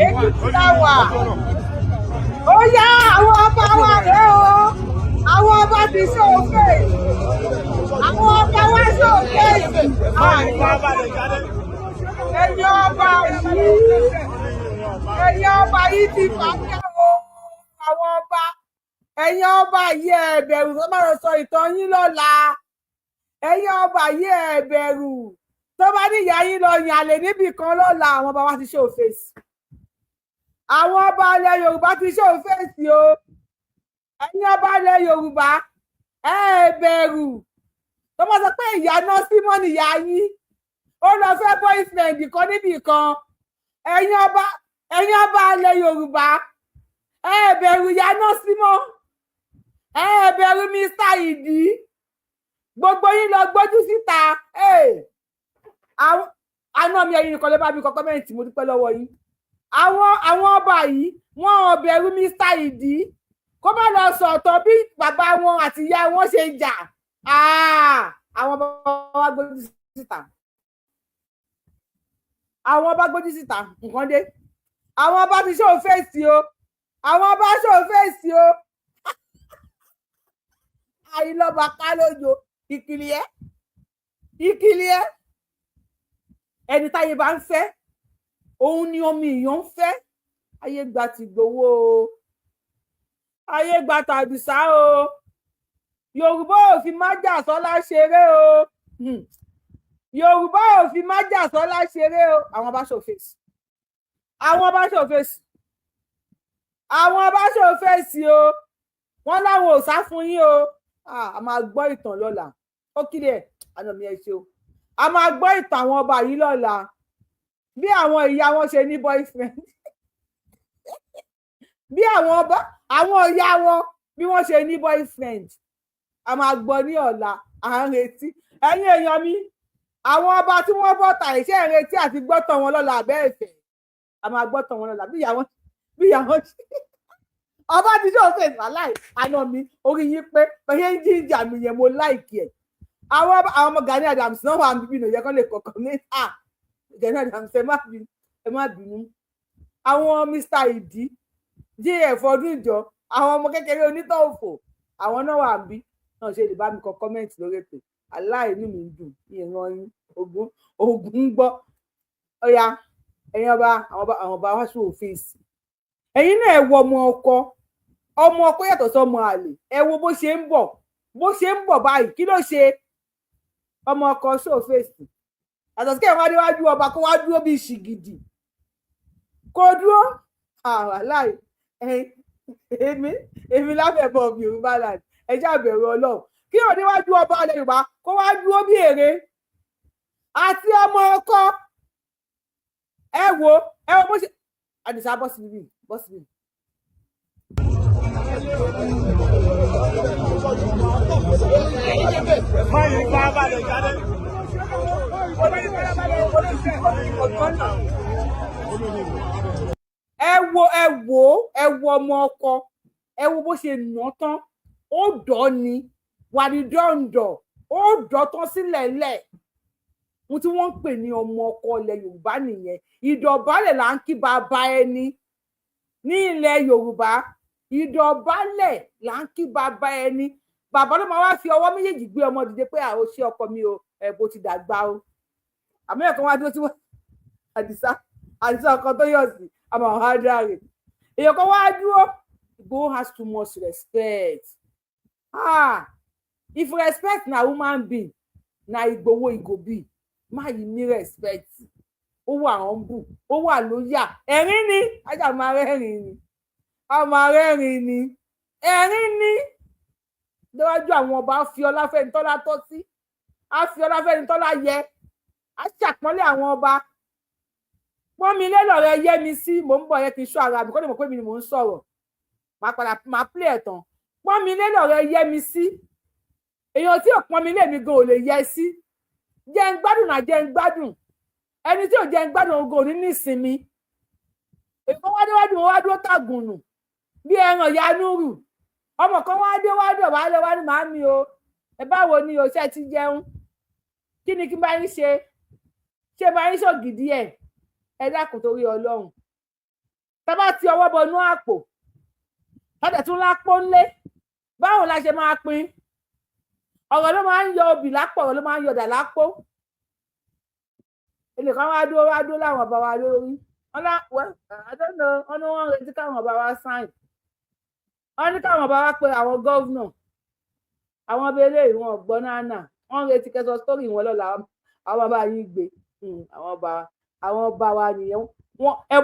Èkìtì la wà. Ó yá, àwọn ọba wa rèé o. Àwọn ọba ti ṣòfè. Àwọn ọba wa ṣòfè. Ẹ̀yin ọba yìí, ẹ̀yin ọba yìí ti fàájà o. Àwọn ọba, ẹ̀yin ọba yìí, ẹ bẹ̀rù tó bá lọ sọ ìtàn yín lọ́la. Ẹ̀yin ọba yìí, ẹ bẹ̀rù tó bá ní ìyá yín lọ yàn àlè níbì kan lọ́la. Àwọn ọba wa ti ṣòfè. Àwọn ọba ilẹ̀ Yorùbá ti ṣòfèsì o. Ẹ̀yin ọba ilẹ̀ Yorùbá, ẹ bẹ̀rù tó bá sọ pé ìyá náà símọ́ nìyá yín, ó lọ fẹ́ boyfriend kan níbì kan. Ẹ̀yin ọba ilẹ̀ Yorùbá, ẹ bẹ̀rù ìyá náà símọ́, ẹ bẹ̀rù Mr Ìdí, gbogbo yín lọ gbójú síta. Àná mi, ẹ̀yin nìkan lè bá mi kọ comment, mo dúpẹ́ lọ́wọ́ yín. Àwọn ọba yìí, wọn ò bẹ̀rù Mr Ìdí kó má lọ sọ̀tọ̀ bí bàbá wọn àti ìyá wọn ṣe jà. Àwọn ọba wa gbójú síta, àwọn ọba gbójú síta, nǹkan dé. Àwọn ọba ti show face o. Àwọn ọba show face o. Àìlọ́ba ká lójo ìkìlì ẹ́, ìkìlì ẹ́. Ẹni táyé bá ń fẹ́, òun ni ọmọ èèyàn ń fẹ́. Ayé gba ti gbowó o. Ayé gba tàdùsá o. Yorùbá ò fi májàsọ́lá ṣeré o. Yorùbá ò fi májàsọ́lá ṣeré o. Àwọn bá show face, àwọn bá show face, àwọn bá show face o. Wọn láwọn ò sá fún yín o. A máa gbọ́ ìtàn lọ́la. Ó kílẹ̀ ẹ̀ àná mi, ẹ ṣe o. A máa gbọ́ ìtàn àwọn ọba yìí lọ́la, bí àwọn ìyá wọn ṣe ní boyfriend, bí àwọn ọba, àwọn ìyá wọn, bí wọ́n ṣe ní boyfriend. A máa gbọ́ ní ọ̀la. À ń retí ẹ̀yin èèyàn mi, àwọn ọba tí wọ́n bọ̀ tà iṣẹ́ ń retí àti gbọ́tàn wọn lọ́la àbẹ́ ẹ̀fẹ̀. A máa gbọ́tàn wọn lọ́la, bí ìyá wọn ṣe. Ọba ti ṣe òfin wàláì. Àná mi, orí yín pé bẹ́ẹ̀ ń jíjà mi yẹn, mo like ẹ̀. Àwọn ọmọ Gani Adams náà wà níbí nìyẹn kán lè kọ̀ọ̀kan ní à Gani Adams. Ẹ má bínú, ẹ má bínú. Àwọn Mr Ìdí JF ọdún ìjọ, àwọn ọmọ kékeré onítọ̀ òfò, àwọn náà wà níbí náà ṣe lè bá mi kọ comment lórí ètò. Aláìní mi ń dùn ní ìran yín. Ogun ogun ń gbọ́. Ọ̀ya, ẹ̀yin ọba, àwọn ọba wá sí òfìsì. Ẹ̀yin náà, ẹ wo ọmọ ọkọ. Ọmọ ọkọ yàtọ̀ sọmọ àlè. Ẹ wo bó ṣe ń bọ̀, bó ṣe ń bọ̀ báyìí. Kí ló ṣe ọmọ ọkọ? Sófèsì àtọ̀ sí kẹ́hìn wá déwájú ọba, kó wá dúró bíi ṣìgìdì, kó dúró aláì. Èmi láfẹ̀bọ̀ Yorùbá land, ẹ jẹ́ àbẹ̀rù Ọlọ́run. Kí ò níwájú ọba ilẹ̀ Yorùbá, kó wá dúró bí èrè àti ọmọ ọkọ. Ẹ wo bó ṣe. Àdìsá, bọ́ síbí, bọ́ síbí. Ẹ wo, ẹ wo, ẹ wo ọmọ ọkọ. Ẹ wo bó ṣe nà tán. Ó dọ́ ni wàdídọ́ǹdọ̀, ó dọ́ tán sílẹ̀ lẹ̀. Ohun tí wọ́n ń pè ní ọmọ ọkọ ilẹ̀ Yorùbá nìyẹn. Ìdọ̀bálẹ̀ là ń kí bàbá ẹni ní ilẹ̀ Yorùbá. Ìdọ̀bálẹ̀ là ń kí bàbá ẹni. Bàbá ló máa wá fi ọwọ́ méjèèjì gbé ọmọ dìde pé àwọn ṣé ọkọ mi o, ẹ bó ti dàgbà o. Àmọ́ ẹ̀kan wá dúró tí wọ́n Àdìsá, Àdìsá ọkọ tó yọ̀ sí àmọ́ àwọn adáre èèyàn kan wá dúró. Igboho has too much respect. Ah, if respect na human being, na Igboho e go be. Má yìí ní respect. Ó wà humble, ó wà loyal. Ẹ̀rín ni ajá máa rẹ́rìn ni, a máa rẹ́rìn ni, ẹ̀rín ni níwájú àwọn ọba. Fi ọlá fẹ́ni tọ́lá tọ́ sí, á fi ọlá fẹ́ni tọ́lá yẹ, á ṣàpọ́nlé àwọn ọba. Pọ́n mi lé lọ́rọ̀ yẹ mi sí. Mò ń bọ̀, yẹ kí n ṣọ́ ara mi kó lè mọ̀ pé mi ni mò ń sọ̀rọ̀. Máa padà máa play ẹ̀ tán. Pọ́n mi lé lọ́rọ̀ yẹ mi sí. Èèyàn tí ò pọ́n mi lé mi gan ò lè yẹ sí. Jẹ́ ń gbádùn náà, jẹ́ ń gbádùn. Ẹni tí ò jẹ́ ń gbádùn ogun ò ní nísinmi. Èkó wá déwájú wọn, wá dúró tàgùnù bí ẹran yanúrù. Ọmọ kan wá dé, wá dọ̀ wá lọ, wá ní màámi o, ẹ báwo ni o, ṣe ti jẹun? Kí ni kí n bá yín ṣe? Ṣé bá yín ṣògidì ẹ? Ẹ dákun, torí Ọlọ́run, tá bá ti ọwọ́ bọnú àpò, tọ́jà tún lápò ńlé, báwo la ṣe máa pín? Ọ̀rọ̀ ló máa ń yọ obì lápò, ọ̀rọ̀ ló máa ń yọ ọ̀dà lápò. Ẹnìkan wá dúró, wá dúró láwọn ọba wa lórí. Wọn lá, well, I don't know. Wọn ní wọn ń retí káwọn ọba wa sign. Wọn ní káwọn ọba wa pé àwọn governor, àwọn ọba eléyìí wọn ò gbọ́ náà náà. Wọn ń retí kẹsàn sítórì wọn lọ́la. Àwọn bàbá yín gbé àwọn ọba wa nìyẹn. Wọn ẹ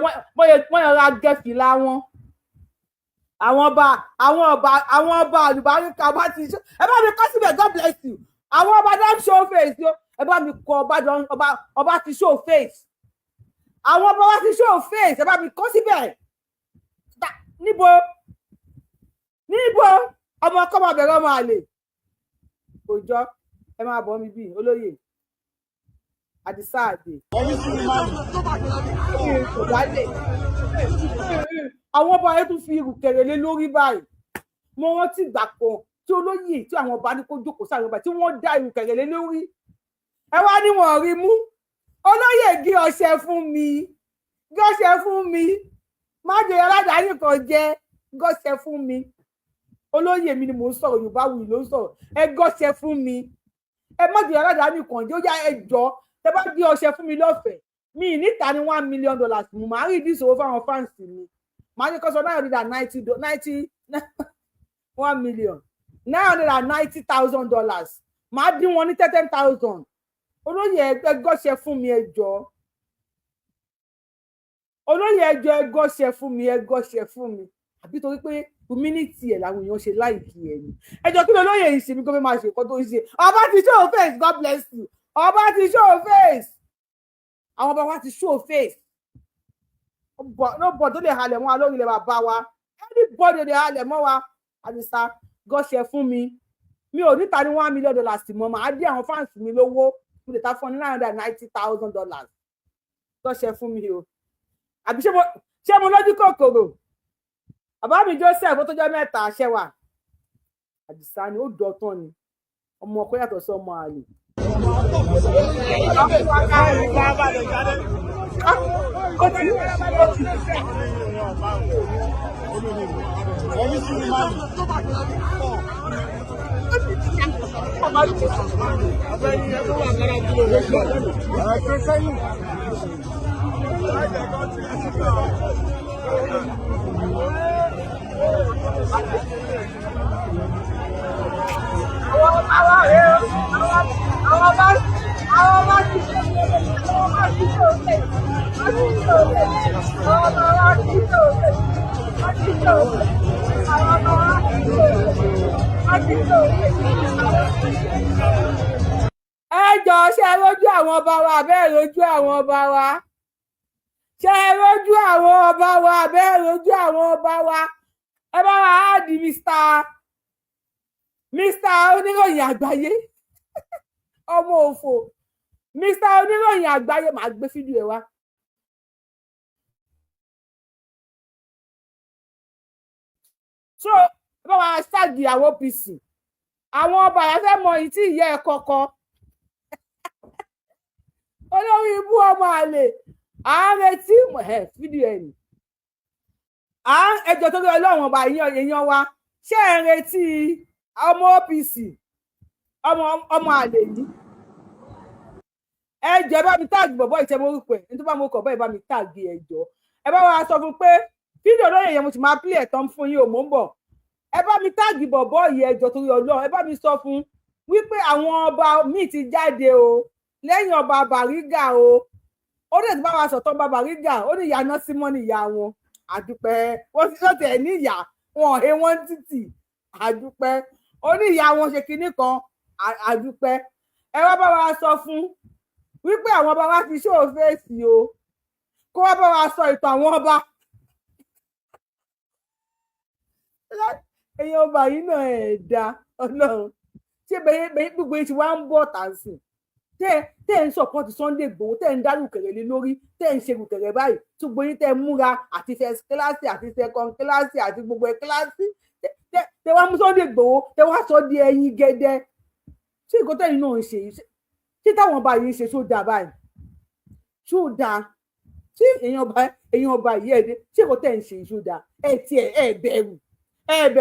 wọn yọra gẹfìlà wọn. Àwọn ọba àlùbáríkà bá ti ṣe. Ẹ bá mi kọ síbẹ̀, God bless you. Àwọn ọba don show face o. Ẹ bá mi kọ ọba don, ọba ti show face. Àwọn ọba wa ti show face. Ẹ bá mi kọ síbẹ̀. Níbo, níbo ọmọ ọkọ máa bẹ̀rẹ̀ ọmọ àlè òjọ́? Ẹ máa bọ̀ mí bí olóyè Àdìsá àdè kò dálé. Àwọn ọba yẹn tún fi ìrùkẹ̀rẹ̀ lé lórí báyìí. Mo rántí ìgbà kan tí olóyè, tí àwọn ọba ní kó jókòó sáré ọba, tí wọ́n dá ìrùkẹ̀rẹ̀ lé lórí. Ẹ wá ní wọn rí mú. Olóyè, gé ọṣẹ fún mi, gé ọṣẹ fún mi. Má jẹ aládàáni kan jẹ, gọṣẹ fún mi. Olóyè mi ni mò ń sọ̀rọ̀, Yorùbá wuyì ló ń sọ̀rọ̀. Ẹ gọṣẹ fún mi, ẹ má jẹ aládàáni kan jẹ. Ó yá, ẹ jọ, tẹ bá gé ọṣẹ fún mi lọ́fẹ̀ẹ́, mi níta ní $1 million. Mo máa rí ìdí ìṣòro fáwọn fans mi. Màá ní kó sọ 990 ninety $1,990,000, màá dín wọn ní 10,000. Olóyè, ẹ gọ́ṣẹ́ fún mi, ẹ jọ̀ọ́. Olóyè, ẹ jọ̀ọ́, ẹ gọ́ṣẹ́ fún mi, ẹ gọ́ṣẹ́ fún mi. Àbí torí pé humility ẹ̀ làwọn èèyàn ṣe like ẹ̀ ni? Ẹ jọ̀ọ́, kí ló lóye yìí ṣe mí kó fẹ́ máa ṣe nǹkan tó ń ṣe? Ọba ti show face. God bless you. Ọba ti show face. Àwọn ọba wa ti show face. Nobody tó lè halẹ̀ mọ́ wa lórí ilẹ̀ bàbá wa. Anybody lè halẹ̀ mọ́ wa. Àdìsá, gọ́ṣẹ́ fún mi. Mi ò níta ní $1 million mọ́. Màá dé àwọn fans mi lówó. Mo lè ta fún ọ ní $990,000. Gọ́ṣẹ́ fún mi o. Àbí ṣé mo lójú kòkòrò? Bàbá mi Joseph, ó tó jẹ́ mẹ́ta ṣẹ́wà. Àdìsá ni ó dọ̀tán ni. Ọmọ ọkọ yàtọ̀ sí ọmọ àlè. Ó ti. Àwọn ọba rẹ o, àwọn ọba ti ṣe, àwọn ọba ti ṣe òkè, wọ́n ti ṣe òkè. Àwọn ọba wa ti ṣe òkè, wọ́n ti ṣe òkè. Àwọn ọba wa ti ṣe òkè, wọ́n ti ṣe òkè. Ẹ jọ, ṣe ẹ rójú àwọn ọba wa? Àbẹ́ rójú àwọn ọba wa? Ṣe ẹ rójú àwọn ọba wa? Àbẹ́ rójú àwọn ọba wa? Ẹ bá wa add Mr Oníròyìn Àgbáyé, ọmọ òfò, Mr Oníròyìn Àgbáyé. Màá gbé fídíò ẹ wá. So ẹ bá wa ṣáàgì àwọn OPC, àwọn ọba yẹn fẹ́ mọ èyí tí ìyá ẹ kọ́kọ́. Olórí ibú, ọmọ àlè. À ń retí ẹ fídíò ẹ nì. À ń ẹjọ́ tó lórí Ọlọ́run ọba èèyàn wa. Ṣé ẹ ń retí ọmọ OPC, ọmọ àlè yìí? Ẹ jọ̀ọ́, ẹ bá mi tag bọ̀bọ̀ ìṣẹ́ mo rúpẹ̀ ní tó bá mo kọ̀ bọ́. Ẹ bá mi tag. Ẹ jọ̀ọ́, ẹ bá wa sọ fún pé fídíò lóye yẹn, mo sì máa play ẹ̀ tán fún yín o. Mò ń bọ̀. Ẹ bá mi tag bọ̀bọ̀ yìí. Ẹ jọ̀ọ́, torí Ọlọ́run, ẹ bá mi sọ fún wípé àwọn ọba míì ti jáde o, lẹ́yìn ọba Bàrígà o. Ó dẹ̀ ti bá wa sọ̀tàn ọba Bàrígà. Ó ní ìyá Násímọ́ ní ìyá wọn. Àdúpẹ́. Wọ́n ti wọ́n tiẹ̀ ní ìyá wọn ò he wọ́n títì. Àdúpẹ́. Ó ní ìyá wọn ṣe kinní kan. Àdúpẹ́. Ẹ wá bá wa sọ fún wípé àwọn ọba wa ti show face o. Kó wá bá wa sọ ìtàn àwọn ọba. Ẹ̀yin ọba yìí náà, ẹ̀ dá Ọlọ́run. Ṣé bẹ́ẹ̀ gbogbo yìí ti wá ń bọ̀ tà sí tẹ́ ẹ̀ ń support Sunday Igboho, tẹ́ ẹ̀ ń dárú kẹ̀rẹ̀ lé lórí, tẹ́ ẹ̀ ń ṣe kẹ̀rẹ̀ báyìí, tí gbogbo yín tẹ́ ẹ múra àti first class àti second class àti gbogbo ẹ̀ class, tẹ́ wá mú Sunday Igboho, tẹ́ wá sọ di ẹyin gẹ́dẹ́? Ṣé nǹkan tẹ́yìn náà ń ṣe yìí, ṣé táwọn ọba yìí ń ṣe, ṣó dáa báyìí? Ṣó dáa? Ṣé èèyàn ọba yìí, ẹ̀ dé, ṣé nǹkan tẹ́ ń ṣe yìí, ṣó dáa? Ẹ tiẹ̀ ẹ bẹ̀rù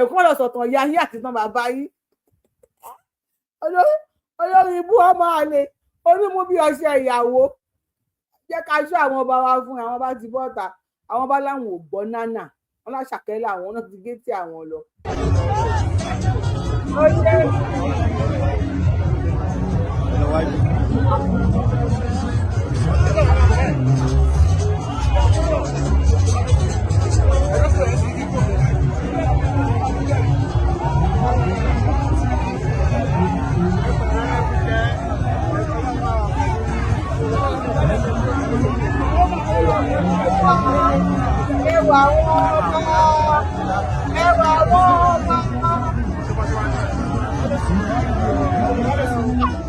kí wọ́n lọ sọ̀tàn ìyá yín àti tán bàbá yín. Olórí ibú, ọmọ àlè, onímú bí ọṣẹ ìyàwó. Jẹ́ ká ṣọ́ àwọn ọba wa fún àwọn bá ti bọ́ta. Àwọn bá láwọn ò gbọ́ nánà wọn láṣàkẹ́ làwọn náà ti gé tí àwọn lọ. Ó ṣe. Ẹwà àwọn ọba, ẹwà àwọn ọba.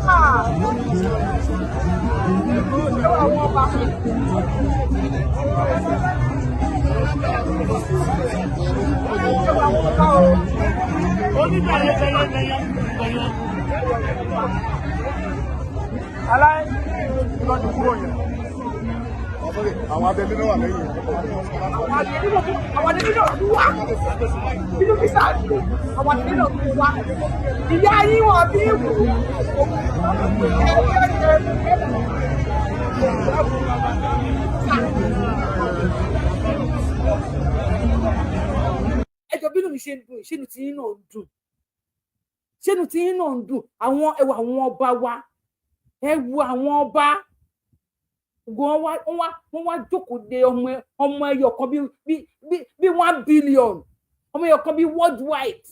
Ah! Ẹwà àwọn ọba. Ẹwà àwọn ọba o. Àwọn abẹ́lé náà wà lẹ́yìn. Àwọn àdébí náà tún wá nínú físà. Àwọn àdébí náà tún wá. Ìyá yín wọn bí wù. Ẹ jọ. Bínú mi ṣe ń dùn, ṣénu tí yín náà ń dùn, ṣénu tí yín náà ń dùn. Àwọn ẹwà àwọn ọba wa, ẹ wo àwọn ọba, wọ́n wá jókòó de ọmọ ẹyọ kan bí 1 billion, ọmọ ẹyọ kan bí worldwide.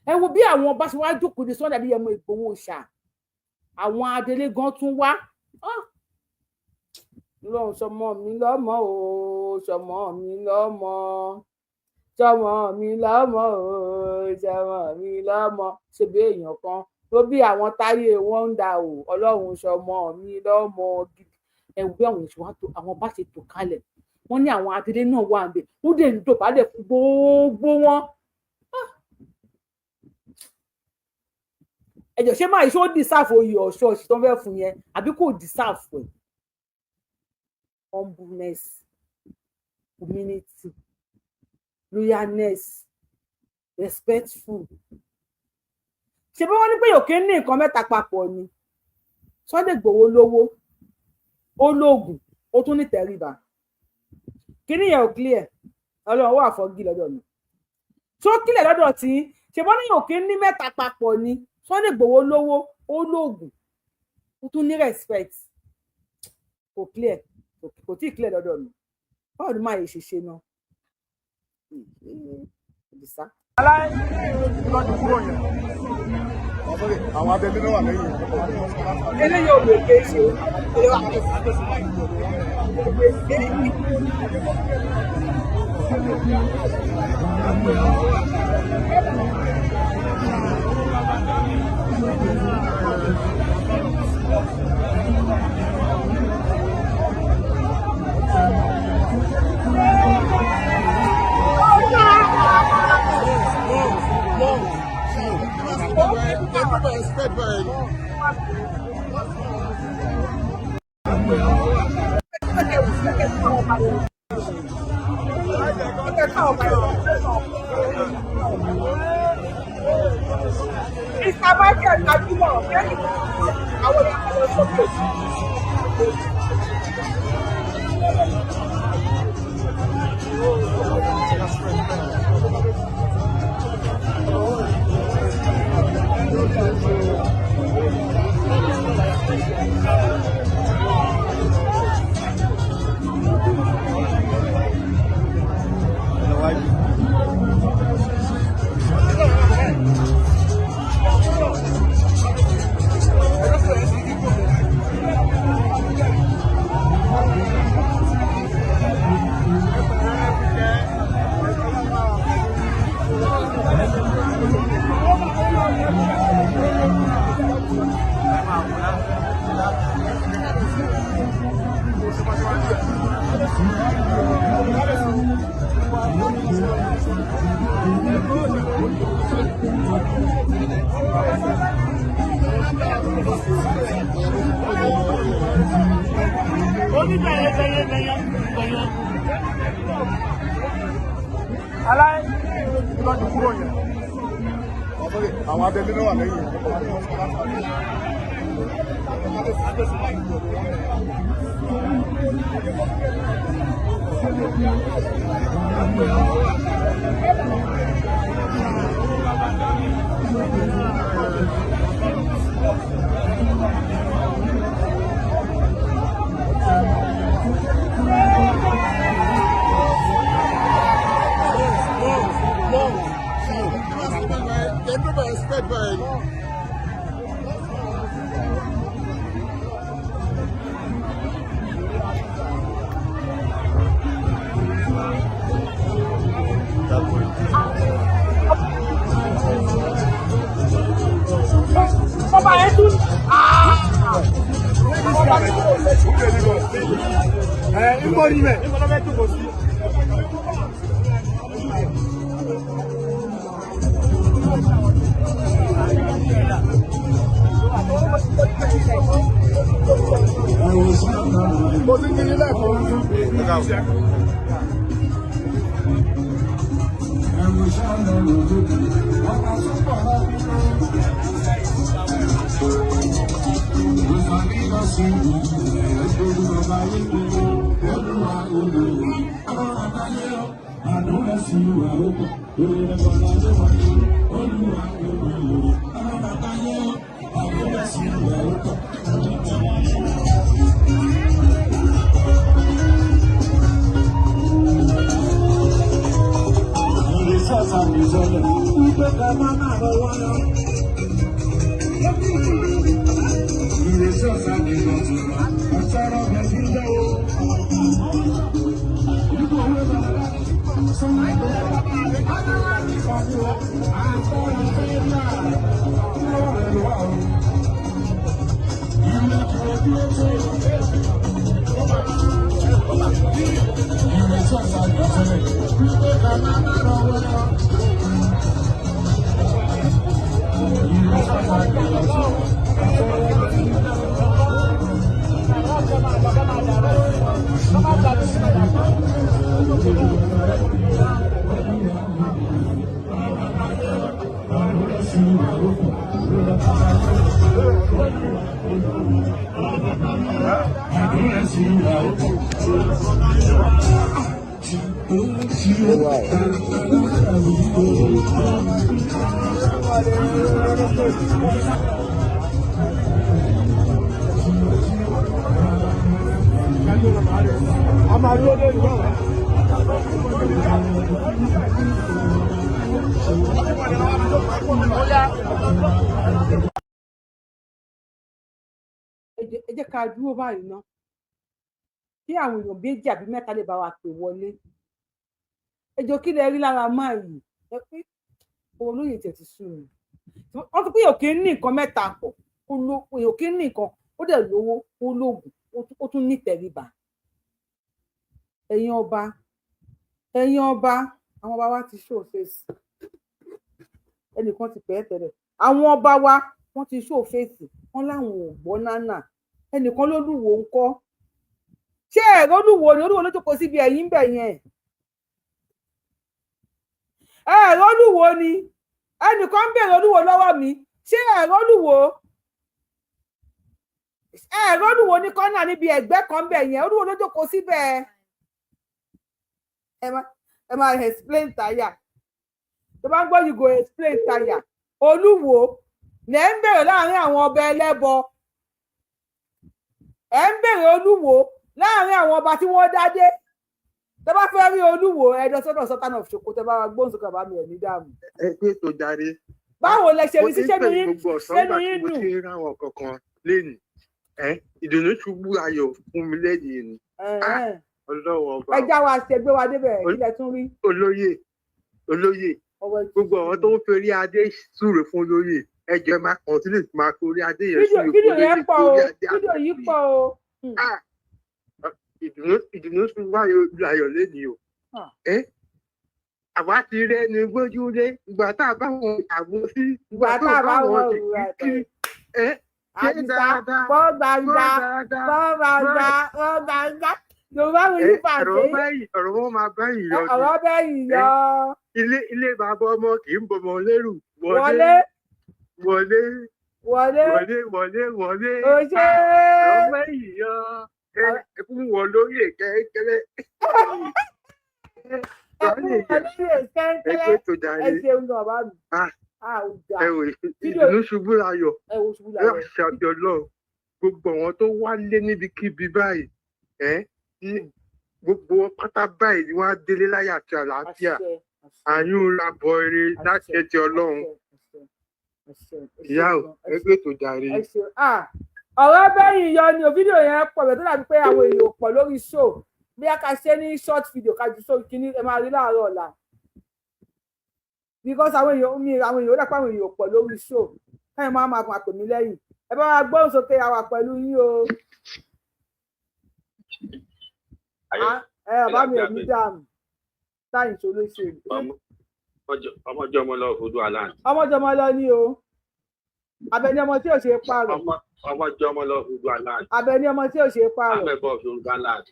Ẹ wo bí àwọn ọba ṣe wá jókòó de Sunday Adéyẹmọ Ìgbòho ṣá. Àwọn adelé gan tún wá lọ́hùn. Sọmọ mi lọ́mọ o, sọmọ mi lọ́mọ, sọmọ mi lọ́mọ o, sọmọ mi lọ́mọ. Ṣebí èèyàn kan ló bí àwọn táyé wọn ń dà o. Ọlọ́run, sọmọ mi lọ́mọ gidi. Ẹ wo bí àwọn èso wa tó, àwọn bá ṣe tò kalẹ̀, wọ́n ní àwọn adelé náà wà ń bẹ̀, wọ́n dẹ̀ ń dọ̀bálẹ̀ fún gbogbo wọn. Ẹjọ, ṣé máa ṣó deserve oyè ọ̀ṣọ́ ọ̀ṣì tó ń fẹ́ fún yẹn, àbí kò deserve ẹ̀? Humbleness, humility, loyalness, respectful. Ṣe bí wọ́n ní pé yòókè ní nǹkan mẹ́ta papọ̀ ni Sunday Igboho lówó, ó lóògùn, ó tún ní tẹríba. Kíní yẹn ò clear. Ọlọ́run wà fọ́gí lọ́dọ̀ mi tó kílẹ̀ lọ́dọ̀ tí. Ṣe bọ́n ní yòókè ní mẹ́ta papọ̀ ni Sunday Igboho lówó, ó lóògùn, ó tún ní respect. Kò clear, kò tí ì clear lọ́dọ̀ mi. Báwo ni máa yẹ ṣe ṣe náà, Àdìsá? Àwọn abẹ́lé náà wà lẹ́yìn. Eléyìí ò lè ké ṣe eré wa. Mr. Michael Gbajúmọ̀ lẹ́yìn àwọn ìyàwó lọ sókè. Àwọn abẹ́lé náà wà lẹ́yìn. Ọba yẹn tún. Ọba tún. Mo ti ní ilé ẹ̀kọ́. Àdúrà sí ìwà òkú, orí ẹ̀kọ́ láyé wà ní olúwa lórí lórí. Àwọn bàbá yẹn àdúrà sí ìwà òkú. Ìrìnsọ̀sà mi sọlẹ̀, wípé ká má má lọ wáyọ̀. Ìrìnsọ̀sà mi lọ́tùnà, ọ̀sọ̀rọ̀ bẹ̀ sí lọ́wọ́. Ẹ jẹ́ ká dúró báyìí ná, kí àwọn èèyàn méjì àbí mẹ́ta lè bá wa pè wọlé. Ẹ jọ̀ọ́, kí lẹ rí lára máa yìí? Ẹ pé olóyè tẹ̀ ti sú mi. Wọ́n ti pé èèyàn kì í ní nǹkan mẹ́ta pọ̀. Èèyàn kì í ní nǹkan, ó dẹ̀ lówó, ó lóògùn, ó tún ní tẹríba. Ẹ̀yin ọba, ẹ̀yin ọba, àwọn ọba wa ti show face. Ẹnìkan ti pẹ́ tẹ́lẹ̀, àwọn ọba wa wọ́n ti show face, wọ́n láwọn ò gbọ́ nánà. Ẹnìkan ló lúwo ń kọ́. Ṣé ẹ̀rọ olúwo ni? Olúwo ló jókòó síbi ẹ̀yìn bẹ̀ yẹn. Ẹ̀rọ olúwo ni. Ẹnìkan ń bèrè olúwo lọ́wọ́ mi. Ṣé ẹ̀rọ olúwo? Ẹ̀rọ olúwo ní kọ́nà níbi ẹ̀gbẹ́ kan bẹ̀ yẹn. Olúwo ló jókòó síbẹ̀. Ẹ máa explain tire. Tó bá ń gbọ́, you go explain tire. Olúwo lẹ́ ń bèrè láàrin àwọn ọba ẹlẹ́bọ. Ẹ ń bèrè olúwo láàrin àwọn ọba tí wọ́n dádé. Tẹ bá fẹ́ rí olúwo, ẹ lọ sọ́dọ̀ Sultan of Sokoto. Tẹ bá wa gbóhùn sókè, bàbá mi, ẹ̀ ní dààmú. Ẹ pé tó jàre. Báwo lẹ ṣe rí sí? Mo ti ń Ṣẹ́nu pè yín gbogbo ọ̀sán ṣẹ́nu gbà tí yín mo dùn? ti ń ráwọn kankan lénìí. Ẹ ìdùnnú ṣubú ayọ̀ fún mi lẹ́yìn ni. Ẹ̀hẹ́n. Ọlọ́wọ́ ọba. Ẹ já wa ṣe gbé wa débẹ̀. Kí lẹ tún rí? Olóyè, olóyè, ọwọ́ gbogbo àwọn tó ń ferí adé súre fún olóyè, ẹ jọ̀ọ́, ẹ máa continue máa forí adé yẹn fídíò súre fún fídíò olóyè yẹn pọ̀ o. torí adé. Fídíò yìí pọ̀ o. Ah, ìdùnnú ṣubú ayọ̀ lénìí o. Ah. Ẹ àwa ti rẹ́ni gbójúlé ìgbà tá a bá wọn àgbo sí ìgbà tá a bá wọn rù kí ẹ ṣe àdìsá dáadáa bọ́ gbangba dáadáa bọ́ gbangba bọ́ gbangba Yorùbá mi ní ẹ ọ̀rọ̀ pàṣẹ báyìí, ọ̀rọ̀ wọn máa báyìí yọ ni. Ọ̀rọ̀ bẹ́yìn yọ. Ilé bàbá ọmọ kì í bọmọ lẹ́rù. Wọlé. Wọlé. Wọlé. Wọlé, wọlé, wọlé. O ṣe. Ọ̀rọ̀ báyìí yọ. Ẹ fún wọn lórí kẹ́kẹ́rẹ́. Ẹkún wọlé. Ẹ Kẹ́ńkẹ́rẹ́. pé tó Ẹ jàre. ṣeun gan, bàbá mi. Ah. Ah, ó dáa. Ẹ wò, Fídíò ìdùnnú ṣubú láyọ̀. Ẹ wo ṣubú láyọ̀. Láṣà Ọlọ́run, gbogbo àwọn tó wálé níbikíbi báyìí, ẹ ní gbogbo wọn pátá báyìí ni wọ́n á délé láyà àti àlàáfíà. Àṣẹ, àṣẹ. Àyùn rabọ eré láti ẹtì Ọlọ́run. Àṣẹ, àṣẹ, ẹ Ìyá ṣeun o, gan, ẹ ẹ pé tó jàre. Ẹ ṣeun. Ah, ọ̀rọ̀ bẹ́yìn yọ ni o. Fídíò yẹn pọ̀ bẹ́ẹ̀ tó dàbí pé àwọn èèyàn ò pọ̀ lórí show. Bí a ká ṣe ní short video, ká ju sórí kínní, ẹ máa rí láàárọ̀ ọ̀la, because àwọn èèyàn mi, àwọn èèyàn, ó dàpọ̀ àwọn èèyàn ò pọ̀ lórí show. Káyọ̀ máa máa pè mí lẹ́yìn. Ẹ bá wa gbóhùn sókè, àwa pẹ̀lú yín o. Ah, ẹ bàbá mi, ẹ̀ ní dààmú táyìn ṣolóṣèlú. Ọmọjọmọ lọ fojú aláǹd. Ọmọjọmọ lọ ní o. Abẹni ọmọ tí ò ṣe é pààrọ̀. Ọmọjọmọ lọ fojú aláǹd. Abẹni ọmọ tí ò ṣe é pààrọ̀. Amẹbọ Yorùbá land.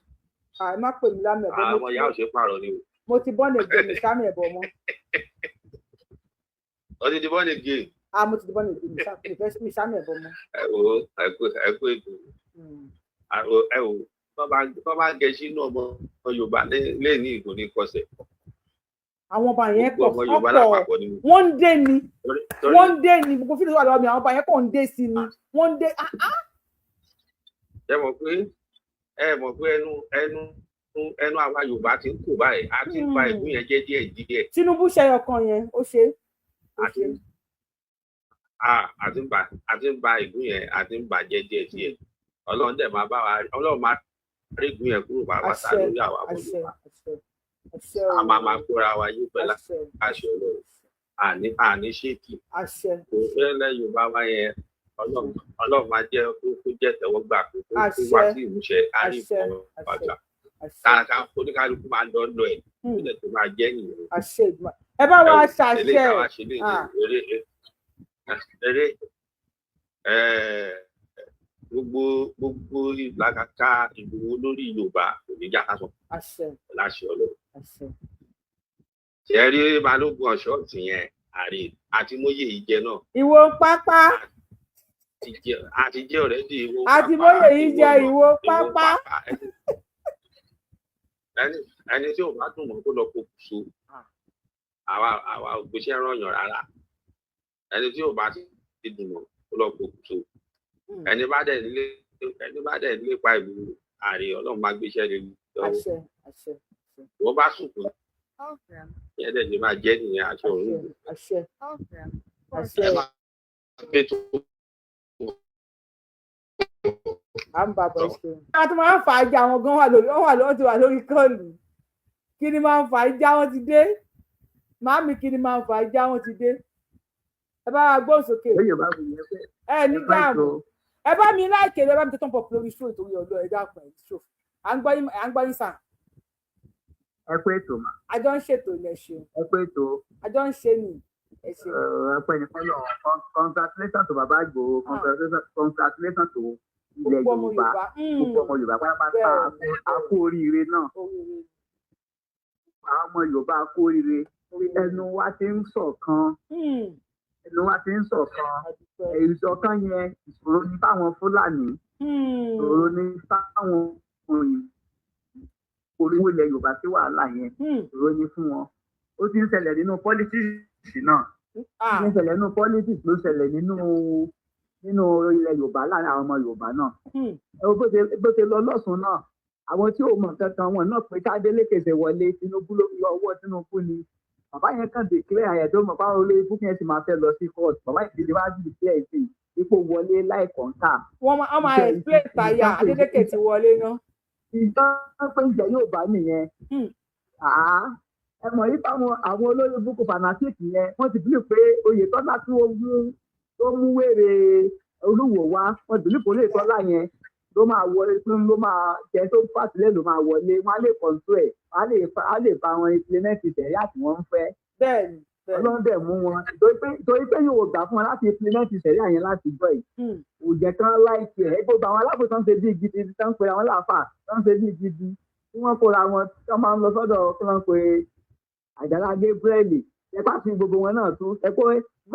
Àì má pè mí lámì ẹ̀bọ. Àwọn ìyá ò ṣe pààrọ̀ ni o. Mo ti born again, mi sámi ẹ̀bọ mọ́. Ọtí ti born again. Ah, mo ti di born again, mi sámi ẹ̀bọ mọ́. Ẹ wo, ẹ kú ètò. Ẹ wo, tó bá gẹ sínú ọmọ Yorùbá lẹ́ẹ̀ni, ìgò ní kọsẹ̀. Àwọn ọba yẹn Gbogbo pọ̀, ọmọ Yorùbá wọ́n pọ̀. lápapọ̀ ni. Wọ́n ń dé ni. Torí Wọ́n ń dé ni. Gbogbo fídíò tó wà lọ́wọ́ mi, àwọn ọba yẹn kàn ń dé sí ni, wọ́n ń dé. Ah, ah. Ẹ mọ̀ pé ẹnu àwa Yorùbá ti ń kò báyìí, a ti ń ba ìlú yẹn jẹ́ díẹ̀ díẹ̀. Tinubu ṣẹyọ kan yẹn, ó ṣe ó A ti ṣe. a ti ń ba ìlú yẹn, a ti ń bà jẹ́ díẹ̀ díẹ̀. Ọlọ́run dẹ̀ máa bá wa, Ọlọ́run máa rí ìlú yẹn kúrò pàápàá Àṣẹ. lórí àwa ọmọ Àṣẹ. Yorùbá. Àṣẹ, àṣẹ. A máa kóra wa yí pẹ̀lú Àṣẹ. àṣẹ Ọlọ́run, àní ṣéèkì. Àṣẹ. Kò fẹ́ lẹ́ Yorùbá wa yẹn, Ọlọ́run máa jẹ́ kó jẹ́ tẹ̀wọ́gbà, kó wá Àṣẹ. sí ìmúṣẹ, á rí Àṣẹ. ìfọwọ́gbà. Àṣẹ. Ká oníkálukú máa lọ lọ ẹ̀ nílẹ̀ tó máa jẹ́ nìyẹn. Àṣẹ ìgbà, ẹ bá wa ṣàṣẹ. Eléyìí táwa ṣe lè Ah. eré eré gbogbo ìlàkàkà ìgbòho lórí Yorùbá kò ní já sásán. Àṣẹ. Láṣẹ Ọlọ́run. Àṣẹ. Ṣe rí Balógun ọ̀ṣọ́ọ̀tì yẹn, àrí àti móyè yìí jẹ náà. Ìwọ pápá. Àti jẹ ọ̀rẹ́dì ìwọ. Àti móyè yìí jẹ ìwọ pápá. Ẹni tí ò bá dùn mọ́ kó lọ pokùnso. Àwa ò gbéṣẹ́ rànyàn rárá. Ẹni tí ò bá ti dùn mọ́ kó lọ pokùnso. Ẹni bá dẹ̀ lépa ìlú ààrẹ, Ọlọ́run máa gbéṣẹ́ lé lọ́wọ́. Àṣẹ, àṣẹ. Wọ́n bá sùn yẹn dẹ̀ lè máa jẹ́ nìyẹn, aṣọ òun. Àṣẹ, àṣẹ. Ẹ máa gbé tó. À ń bá bọ̀ ṣe. Àwọn tó máa ń fa ìjà, àwọn gan wà lórí, wọ́n wà lórí, wọ́n ti wà lórí call. Kí ni máa ń fa ìjà? Wọn ti dé. Màámi, kí ni máa ń fa ìjà? Wọn ti dé. Ẹ bá wa gbóhùn sókè. Ẹ ní dáàmú, ẹ bá mi like, ẹ bá mi tẹ́tàn pọ̀ lórí show ìtorí ọlọ́. Ẹ dákun, ẹ show. À ń gbọ́ yín, à ń gbọ́ yín sàn. Ẹ kú ètò mà. A jọ ń ṣètò ilẹ̀ ṣeun. Ẹ kú ètò. A jọ ń ṣe ni, ẹ ṣeun. Ẹ pẹ́ ní fọlọ́. Congratulations to Baba Igboho, congratulations to ilẹ̀ Gbogbo ọmọ Yorùbá, Yorùbá. gbogbo ọmọ Yorùbá pátápátá. A kú oríire náà. Oríire. Àwọn ọmọ Yorùbá, a kú oríire. Ẹnu wa ti ń ṣọ̀kan, ẹnu wa ti ń ṣọ̀kan. Ìṣọ̀kan yẹn, ìṣòro ní fáwọn Fúlàní, ìṣòro ní fáwọn òyìnbó oríwó ilẹ̀ Yorùbá sí wàhálà yẹn, ìṣòro ní fún wọn. Ó ti ń ṣẹlẹ̀ nínú politics náà, ó ti ń ṣẹlẹ̀ nínú politics, ló ṣẹlẹ̀ nínú ilẹ̀ Yorùbá láàrin àwọn ọmọ Yorùbá náà. Ẹ wo bó ṣe lọ lọ́sùn náà, àwọn tí ò mọ̀ kankan wọn náà pé kádélékè ṣe wọlé, Tinubu ló fi ọwọ́ Tinubu ni. Bàbá yẹn kàn declare ẹ̀ tó mọ̀ fáwọn olórí fún yẹn sì máa fẹ́ lọ sí court. Bàbá yẹn ti di wá declare sí ipò wọlé láì kọ̀ǹtà. Wọ́n máa explain tàyà, Adélékè ti wọlé ná. Ìjọ pé ìjẹ yóò bá nìyẹn. Ẹ mọ̀ yípa àwọn olórí búkú fanatic yẹn, wọ́n ti believe pé Oyètọ́lá tí ó mú tó mú wèrè Olúwo wá, wọ́n ti believe pé Oyètọ́lá yẹn ló máa wọlé, ló máa jẹ tó fàtìlẹ́, ló máa wọlé, wọ́n á lè control ẹ̀, wọ́n á lè bá wọn implement sẹ̀ríà tí wọ́n ń fẹ́. Bẹ́ẹ̀ni. Ọlọ́run dẹ̀ mú wọn torí pé yóò gbà fún wọn láti implement sẹ̀ríà yẹn láti gbọ́ yìí. Kò jẹ́ kán like ẹ̀. Gbogbo àwọn alákòóso ń ṣe bí gidi, tó ń pe àwọn láàfà tó ń ṣe bí gidi, tí wọ́n kóra wọn tó máa ń lọ sọ́dọ̀ kí wọ́n pe Àjàlá Gabriel, ẹ bá fi gbogbo wọn náà tún ẹ pé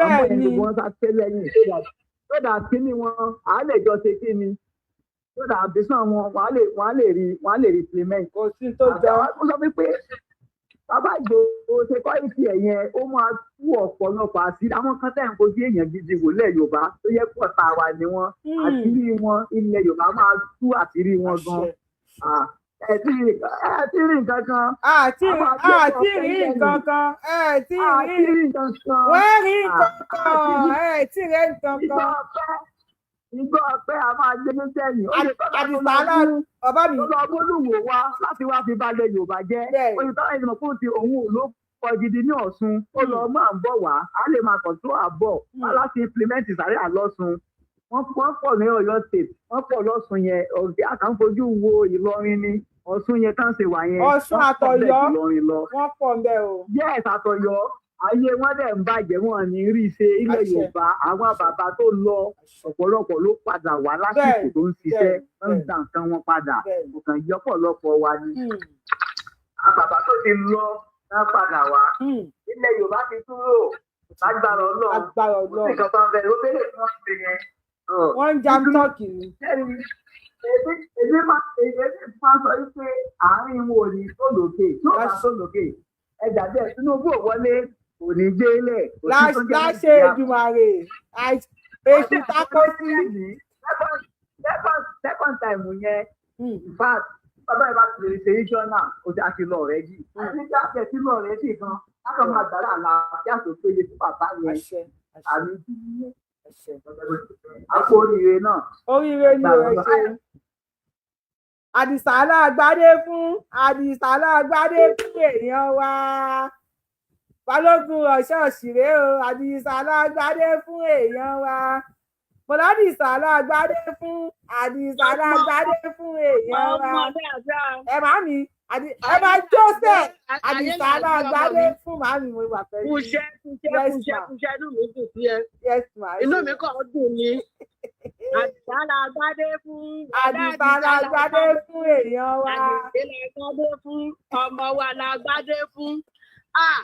àwọn ẹni gbogbo wọn sá ké lẹ́yìn so that kíní wọn à á lè jọ ṣe kíni, so that ambition wọn wọ́n á lè rí implement. Kò sí tó jọ. Ó sọ pé bàbá Ìgbòho security ẹ̀ yẹn, ó máa tú ọ̀pọ̀lọpọ̀ àṣírí àwọn kan tẹ̀ ń fojú èèyàn gidi wò lẹ̀ Yorùbá tó yẹ pọ̀ tá a wà ní wọn. Àṣírí wọn, ilẹ̀ Yorùbá máa tú àṣírí wọn gan. Ẹ ti rí nǹkan kan. Àti àti rí nǹkan kan, ẹ ti rí nǹkan kan. Wọ́n rí nǹkan kan, ẹ ti rí nǹkan kan. Igbó ọpẹ́ a máa gbé ní sẹ́yìn. Ó lè tọ́lá tó Àdìsá náà bàbá mi. Tó lọ bólúwò wá láti wá fi balẹ̀ Yorùbá jẹ́. Oyètọ́lá ìdìbò fún ti òun ò ló pọ̀ gidi ní Ọ̀ṣun. Ó lọ máa ń bọ̀ wá. A lè máa kàn tó àbọ̀ wá láti implement sàríà lọ́ṣun. Wọ́n pọ̀ ní Ọ̀yọ́ state, wọ́n pọ̀ lọ́ṣun yẹn. Ọ̀gá àkànfojú wo Ìlọrin ni Ọ̀ṣun yẹn tán ṣe wà yẹn. Ọ̀ṣun àtọ̀yọ́, wọ́n pọ̀ ń bẹ̀ o. Yes, àtọ̀yọ́. Ayé wọn dẹ̀ ń bàjẹ́, wọn ní rí ṣe ilẹ̀ Yorùbá. Àwọn bàbá tó lọ, ọ̀pọ̀lọpọ̀ ló padà wá lásìkò tó ń ṣiṣẹ́ ń dà nǹkan wọn padà. Kò kàn yọ ọ̀pọ̀lọpọ̀ wa ni. Àwọn bàbá tó ti lọ náà padà wá. Ilẹ̀ Yorùbá ti dúró lágbára Ọlọ́run. Agbára Kò sí Ọlọ́run. nǹkan tó ń bẹ ó bẹ̀rẹ̀ tí wọ́n ń ṣe yẹn. Wọ́n ń jam tọ́ọ̀kì ni. Èmi máa sọ wípé àárín wọn ò ní tó lókè tí ó bá tó lókè. Ẹ gbàgbé ẹ̀, Tinubu ò wọlé, kò ní délẹ̀, kò sí tó ń jẹ́ Láṣẹ Nàìjíríà. Èdùmàrè, èṣù takọ sí. Second time yẹn, in fact, bàbá yẹn bá ti lè ṣe regional, ó ti àti lọ already. Àti tí a tẹ̀ sí lọ already gan, láti máa gbàrà àlàáfíà tó péye fún bàbá yẹn. Àmì àpò oríire náà. Oríire ni o, ẹ ṣe. Àdìsá lágbádé fún, Àdìsá lágbádé fún èèyàn wa. Balógun ọ̀ṣọ́ òṣèré o, Àdìsá lágbádé fún èèyàn wa. Bọ̀dá lágbádé fún, Àdìsá lágbádé fún èèyàn wa. Ọmọ dáadáa. Ẹ má mi, ẹ máa jósẹ̀, Àdìsá lágbádé fún màmí, mo wà pẹ̀lú. Kúṣẹ́ kúṣẹ́. Yes, Kúṣẹ́ ma. kúṣẹ́, inú mi dùn sí ẹ. Yes ma. Inú mi kàn dùn ní. Àdìsá lágbádé fún. Àdìsá lágbádé fún èèyàn wa. Àdìsá lágbádé fún ọmọ wa lágbádé fún. Ah,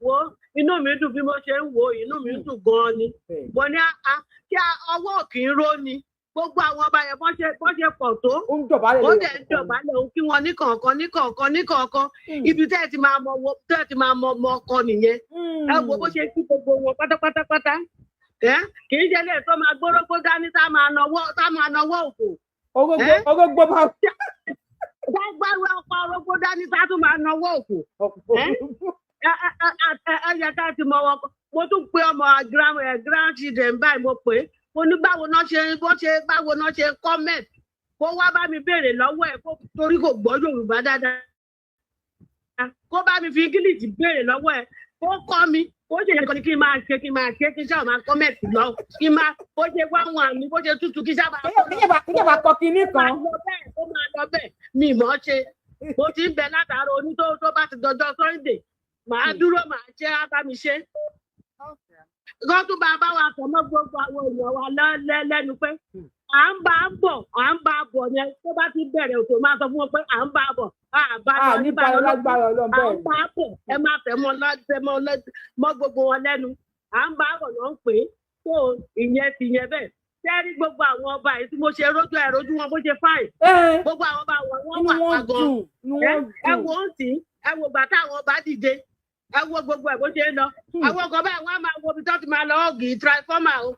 wo, inú mi dùn bí mo ṣe ń wo, inú mi dùn gan-an ni. Mo ní a kí ọwọ́ kì í ró ni. Gbogbo àwọn ọba yẹn bọ́n ṣe pọ̀ tó. Ó ń dọ̀bálẹ̀ Ó lórí dẹ̀ ń dọ̀bálẹ̀ òun kí wọn ní kọ̀ọ̀kan ní kọ̀ọ̀kan ní kọ̀ọ̀kan. Ibi tẹ́ ẹ ti máa mọ tẹ́ ẹ ti máa mọ ọmọ ọkọ nìyẹn. Ẹ wo bó ṣe kí gbogbo wọn pátápátápátá. Ẹ kì í ṣe lè tó máa gbórógbó dání tá máa nawọ́ òfò. Orógbó, orógbó máa. Gbàgbé ọkọ orógbó dání tá tún máa nawọ́ òfò. Ẹ ẹ ẹ ẹ ẹ yẹ ká ti mọ wọn. Mo tún pe ọmọ grandchildren báyìí, mo pè é, mo ní báwo náà ṣe bó ṣe báwo náà ṣe comment, kó wá bá mi béèrè lọ́wọ́ ẹ̀, kó torí kò gbọ́ Yorùbá dáadáa, kó bá mi fi English béèrè lọ́wọ́ ẹ̀, kó kọ́ mi. Kó ṣe nǹkan ni kí n máa ṣe, kí n máa ṣe, kí n ṣáà máa comment lọ, kí n máa bó ṣe wá wọn àmì bó ṣe tútù kí n ṣáà máa. Kíyè bá kọ kinní Ó máa kan. lọ bẹ́ẹ̀, ó máa lọ bẹ́ẹ̀. Mi mọ̀ ọ́ ṣe, mo ti ń bẹ látàárọ̀ oní tó bá ti dọjọ́ Sunday, màá dúró, màá ṣe, á bá mi ṣe. Kó tún bá bá wa tọ̀ mọ́ gbogbo àwọn èèyàn wa lẹ́nu pé à ń bá a bọ̀, à ń bá a bọ̀ yẹn. Tó bá ti bẹ̀rẹ̀ òtò, máa sọ fún wọn pé à ń bá a bọ̀, à bá À lọ ní bá lọ lágbára Ọlọ́run. À Bẹ́ẹ̀ ń ni. bá a bọ̀, ẹ máa tẹ̀ mọ́ gbogbo wọn lẹ́nu. À ń bá a bọ̀ ló ń pè é tó ìyẹn ti yẹn bẹ́ẹ̀. Sẹ́rí gbogbo àwọn ọba yìí tí mo ṣe rójú ẹ̀, rójú wọn bó ṣe fine. Gbogbo àwọn ọba wọn, wọ́n Inú wà wọn pa gan. dùn, inú Ẹ wọn ẹ dùn. wo ń tì í, ẹ wo gbà táwọn ọba dìde, ẹ wo gbogbo ẹ bó ṣe ń lọ. Àwọn kan báyìí, wọ́n á máa wo ibi tó ti máa lọ hug transformer o.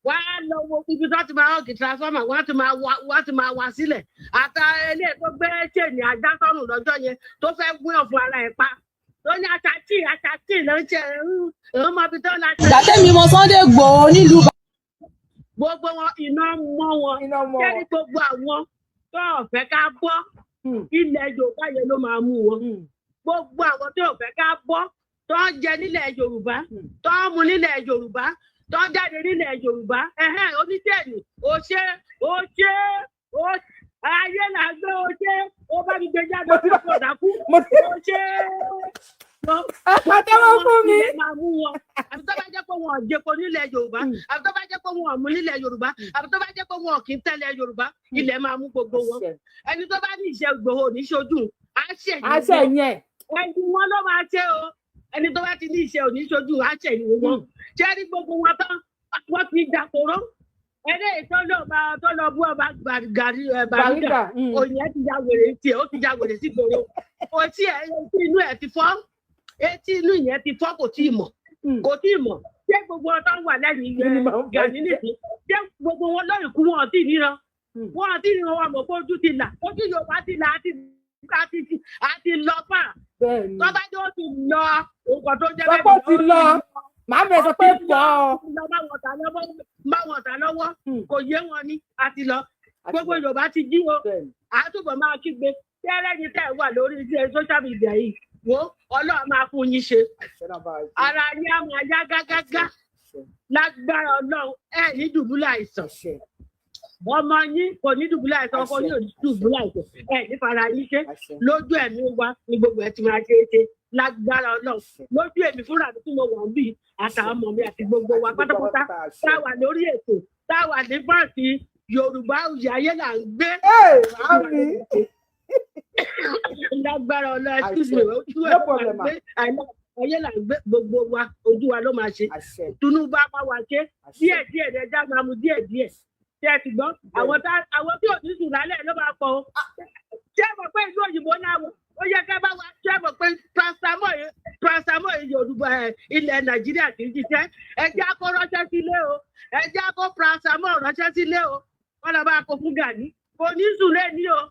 Wọ́n á lọ wo ibi tó ti máa hug transformer, wọ́n á ti máa wá sílẹ̀. Àtà eléyìí tó gbé chain ajá sọ́rùn lọ́jọ́ yẹn, tó fẹ́ gbé ọ̀fun ara ẹ̀ pa, tó ní àṣàtì àṣàtì ló ń ṣe ń mọ ibi tó ń la. Ìgbà tẹ́mi mọ Sunday Igboho nílùú Gbogbo wọn, iná mọ́ wọn. Iná mọ́ Kẹ́ni wọn. gbogbo àwọn tó ọ̀fẹ́ ká bọ́ ilẹ̀ Yorùbá yẹn ló máa mú wọn. Gbogbo àwọn tó ọ̀fẹ́ ká bọ́, tó ń jẹ nílẹ̀ Yorùbá, tó ń mu nílẹ̀ Yorùbá, tó ń jáde nílẹ̀ Yorùbá. Ẹ̀hẹ́n, oníṣẹ́ẹ̀nì ó ṣe, ó ṣe, ó ayé là ń gbé, ó ṣe, ó bá mi gbé jáde, ó kò dákú, ó ṣe. Ẹ pàtẹ́wọ́ fún mi. Ilẹ̀ máa mú wọn. Àbí tó bá jẹ́ pé wọn ò jẹpo nílẹ̀ Yorùbá, àbí tó bá jẹ́ pé wọn ò mú nílẹ̀ Yorùbá, àbí tó bá jẹ́ pé wọn ò kì í tẹ̀lé Yorùbá, ilẹ̀ máa mú gbogbo wọn. Ẹni tó bá ní ìṣe Ìgbòho ní ṣojú, á ṣẹ̀yìn Àṣẹ wọn. yẹn. Ẹni wọn ló máa ṣe o. Ẹni tó bá ti ní ìṣe òní ṣojú, á ṣẹ̀yìn wọn. Ṣé rí gbogbo wọn tán, wọ́n ti dàkóró. Eléyìí tó lọ bá tó lọ bú ọba gàrí ẹ Bàrígà, Bàrígà. Òyìn ẹ ti ya wèrè tiẹ̀, ó ti ya wèrè sí gbòòrò. Etí ẹ, etí inú ẹ ti fọ́, etí inú yẹn ti fọ́, kò tí ì mọ̀, kò tí ì mọ̀. Ṣé gbogbo wọn tó wà lẹ́yìn Kí ni màá ń Gani nìsín, ṣé gbogbo wọn lóyún kú? Wọn ò tí ì ríran, wọn ò tí ì ríran. Wọn mọ̀ pé ojú ti là, ojú Yorùbá ti là, àti lọ fà. Bẹ́ẹ̀ni. Tọ́ba jẹ́ ó ti lọ, nǹkan tó jẹ́ Sọ pé ó ti lọ. Màámi ẹ sọ pé pọ̀. Ó ti lọ báwọn ọ̀tá lọ́wọ́, kò yé wọn ni. Àti lọ, gbogbo Yorùbá ti jí o. Àtúbọ̀ máa kígbe tẹ́rẹ́ ní tẹ́ wà lórí iṣẹ́ social media yìí. Wo, Ọlọ́run máa fún yín ṣe, ara yín á máa yá gágágá lágbára Ọlọ́run. Ẹ ní dùbúlẹ̀ àìsàn, ọmọ yín kò ní dùbúlẹ̀ àìsàn, ọkọ yín ò ní dùbúlẹ̀ àìsàn. Ẹ ní fara yín ṣe. Lójú ẹ̀mí wa ni gbogbo ẹ̀ ti máa ṣe é ṣe lágbára Ọlọ́run. Lójú èmi fúnra mi tí mo wà ń bì, àtàwọn ọmọ mi àti gbogbo wa pátápátá tá a wà lórí ètò, tá a wà ní fáǹsì Yorùbá ayé là ń gbé. Màámi. Lágbára Ọlọ́run, excuse me, ojú ẹ̀ No ló máa problem, ma. gbé ayé là ń gbé. Gbogbo wa, ojú wa ló máa ṣe. Tinubu á máa wà ṣe díẹ̀ díẹ̀, ẹja máa mu díẹ̀ díẹ̀. Ṣé ẹ ti gbọ́? Àwọn tí ò ní sùn lálẹ́ ló máa pọ̀ o. Ṣé ẹ mọ̀ pé ìlú òyìnbó náà wò ó yẹ ká bá wa? Ṣé ẹ mọ̀ pé paracetamol yẹn Ilẹ̀ Nàìjíríà kì í ṣiṣẹ́. Ẹ jẹ́ á kó ránṣẹ́ sílé o, ẹ jẹ́ á kó paracetamol ránṣẹ́ sílé o. Wọ́n lọ bá kó fún Gani, kò ní sùn lé ní o.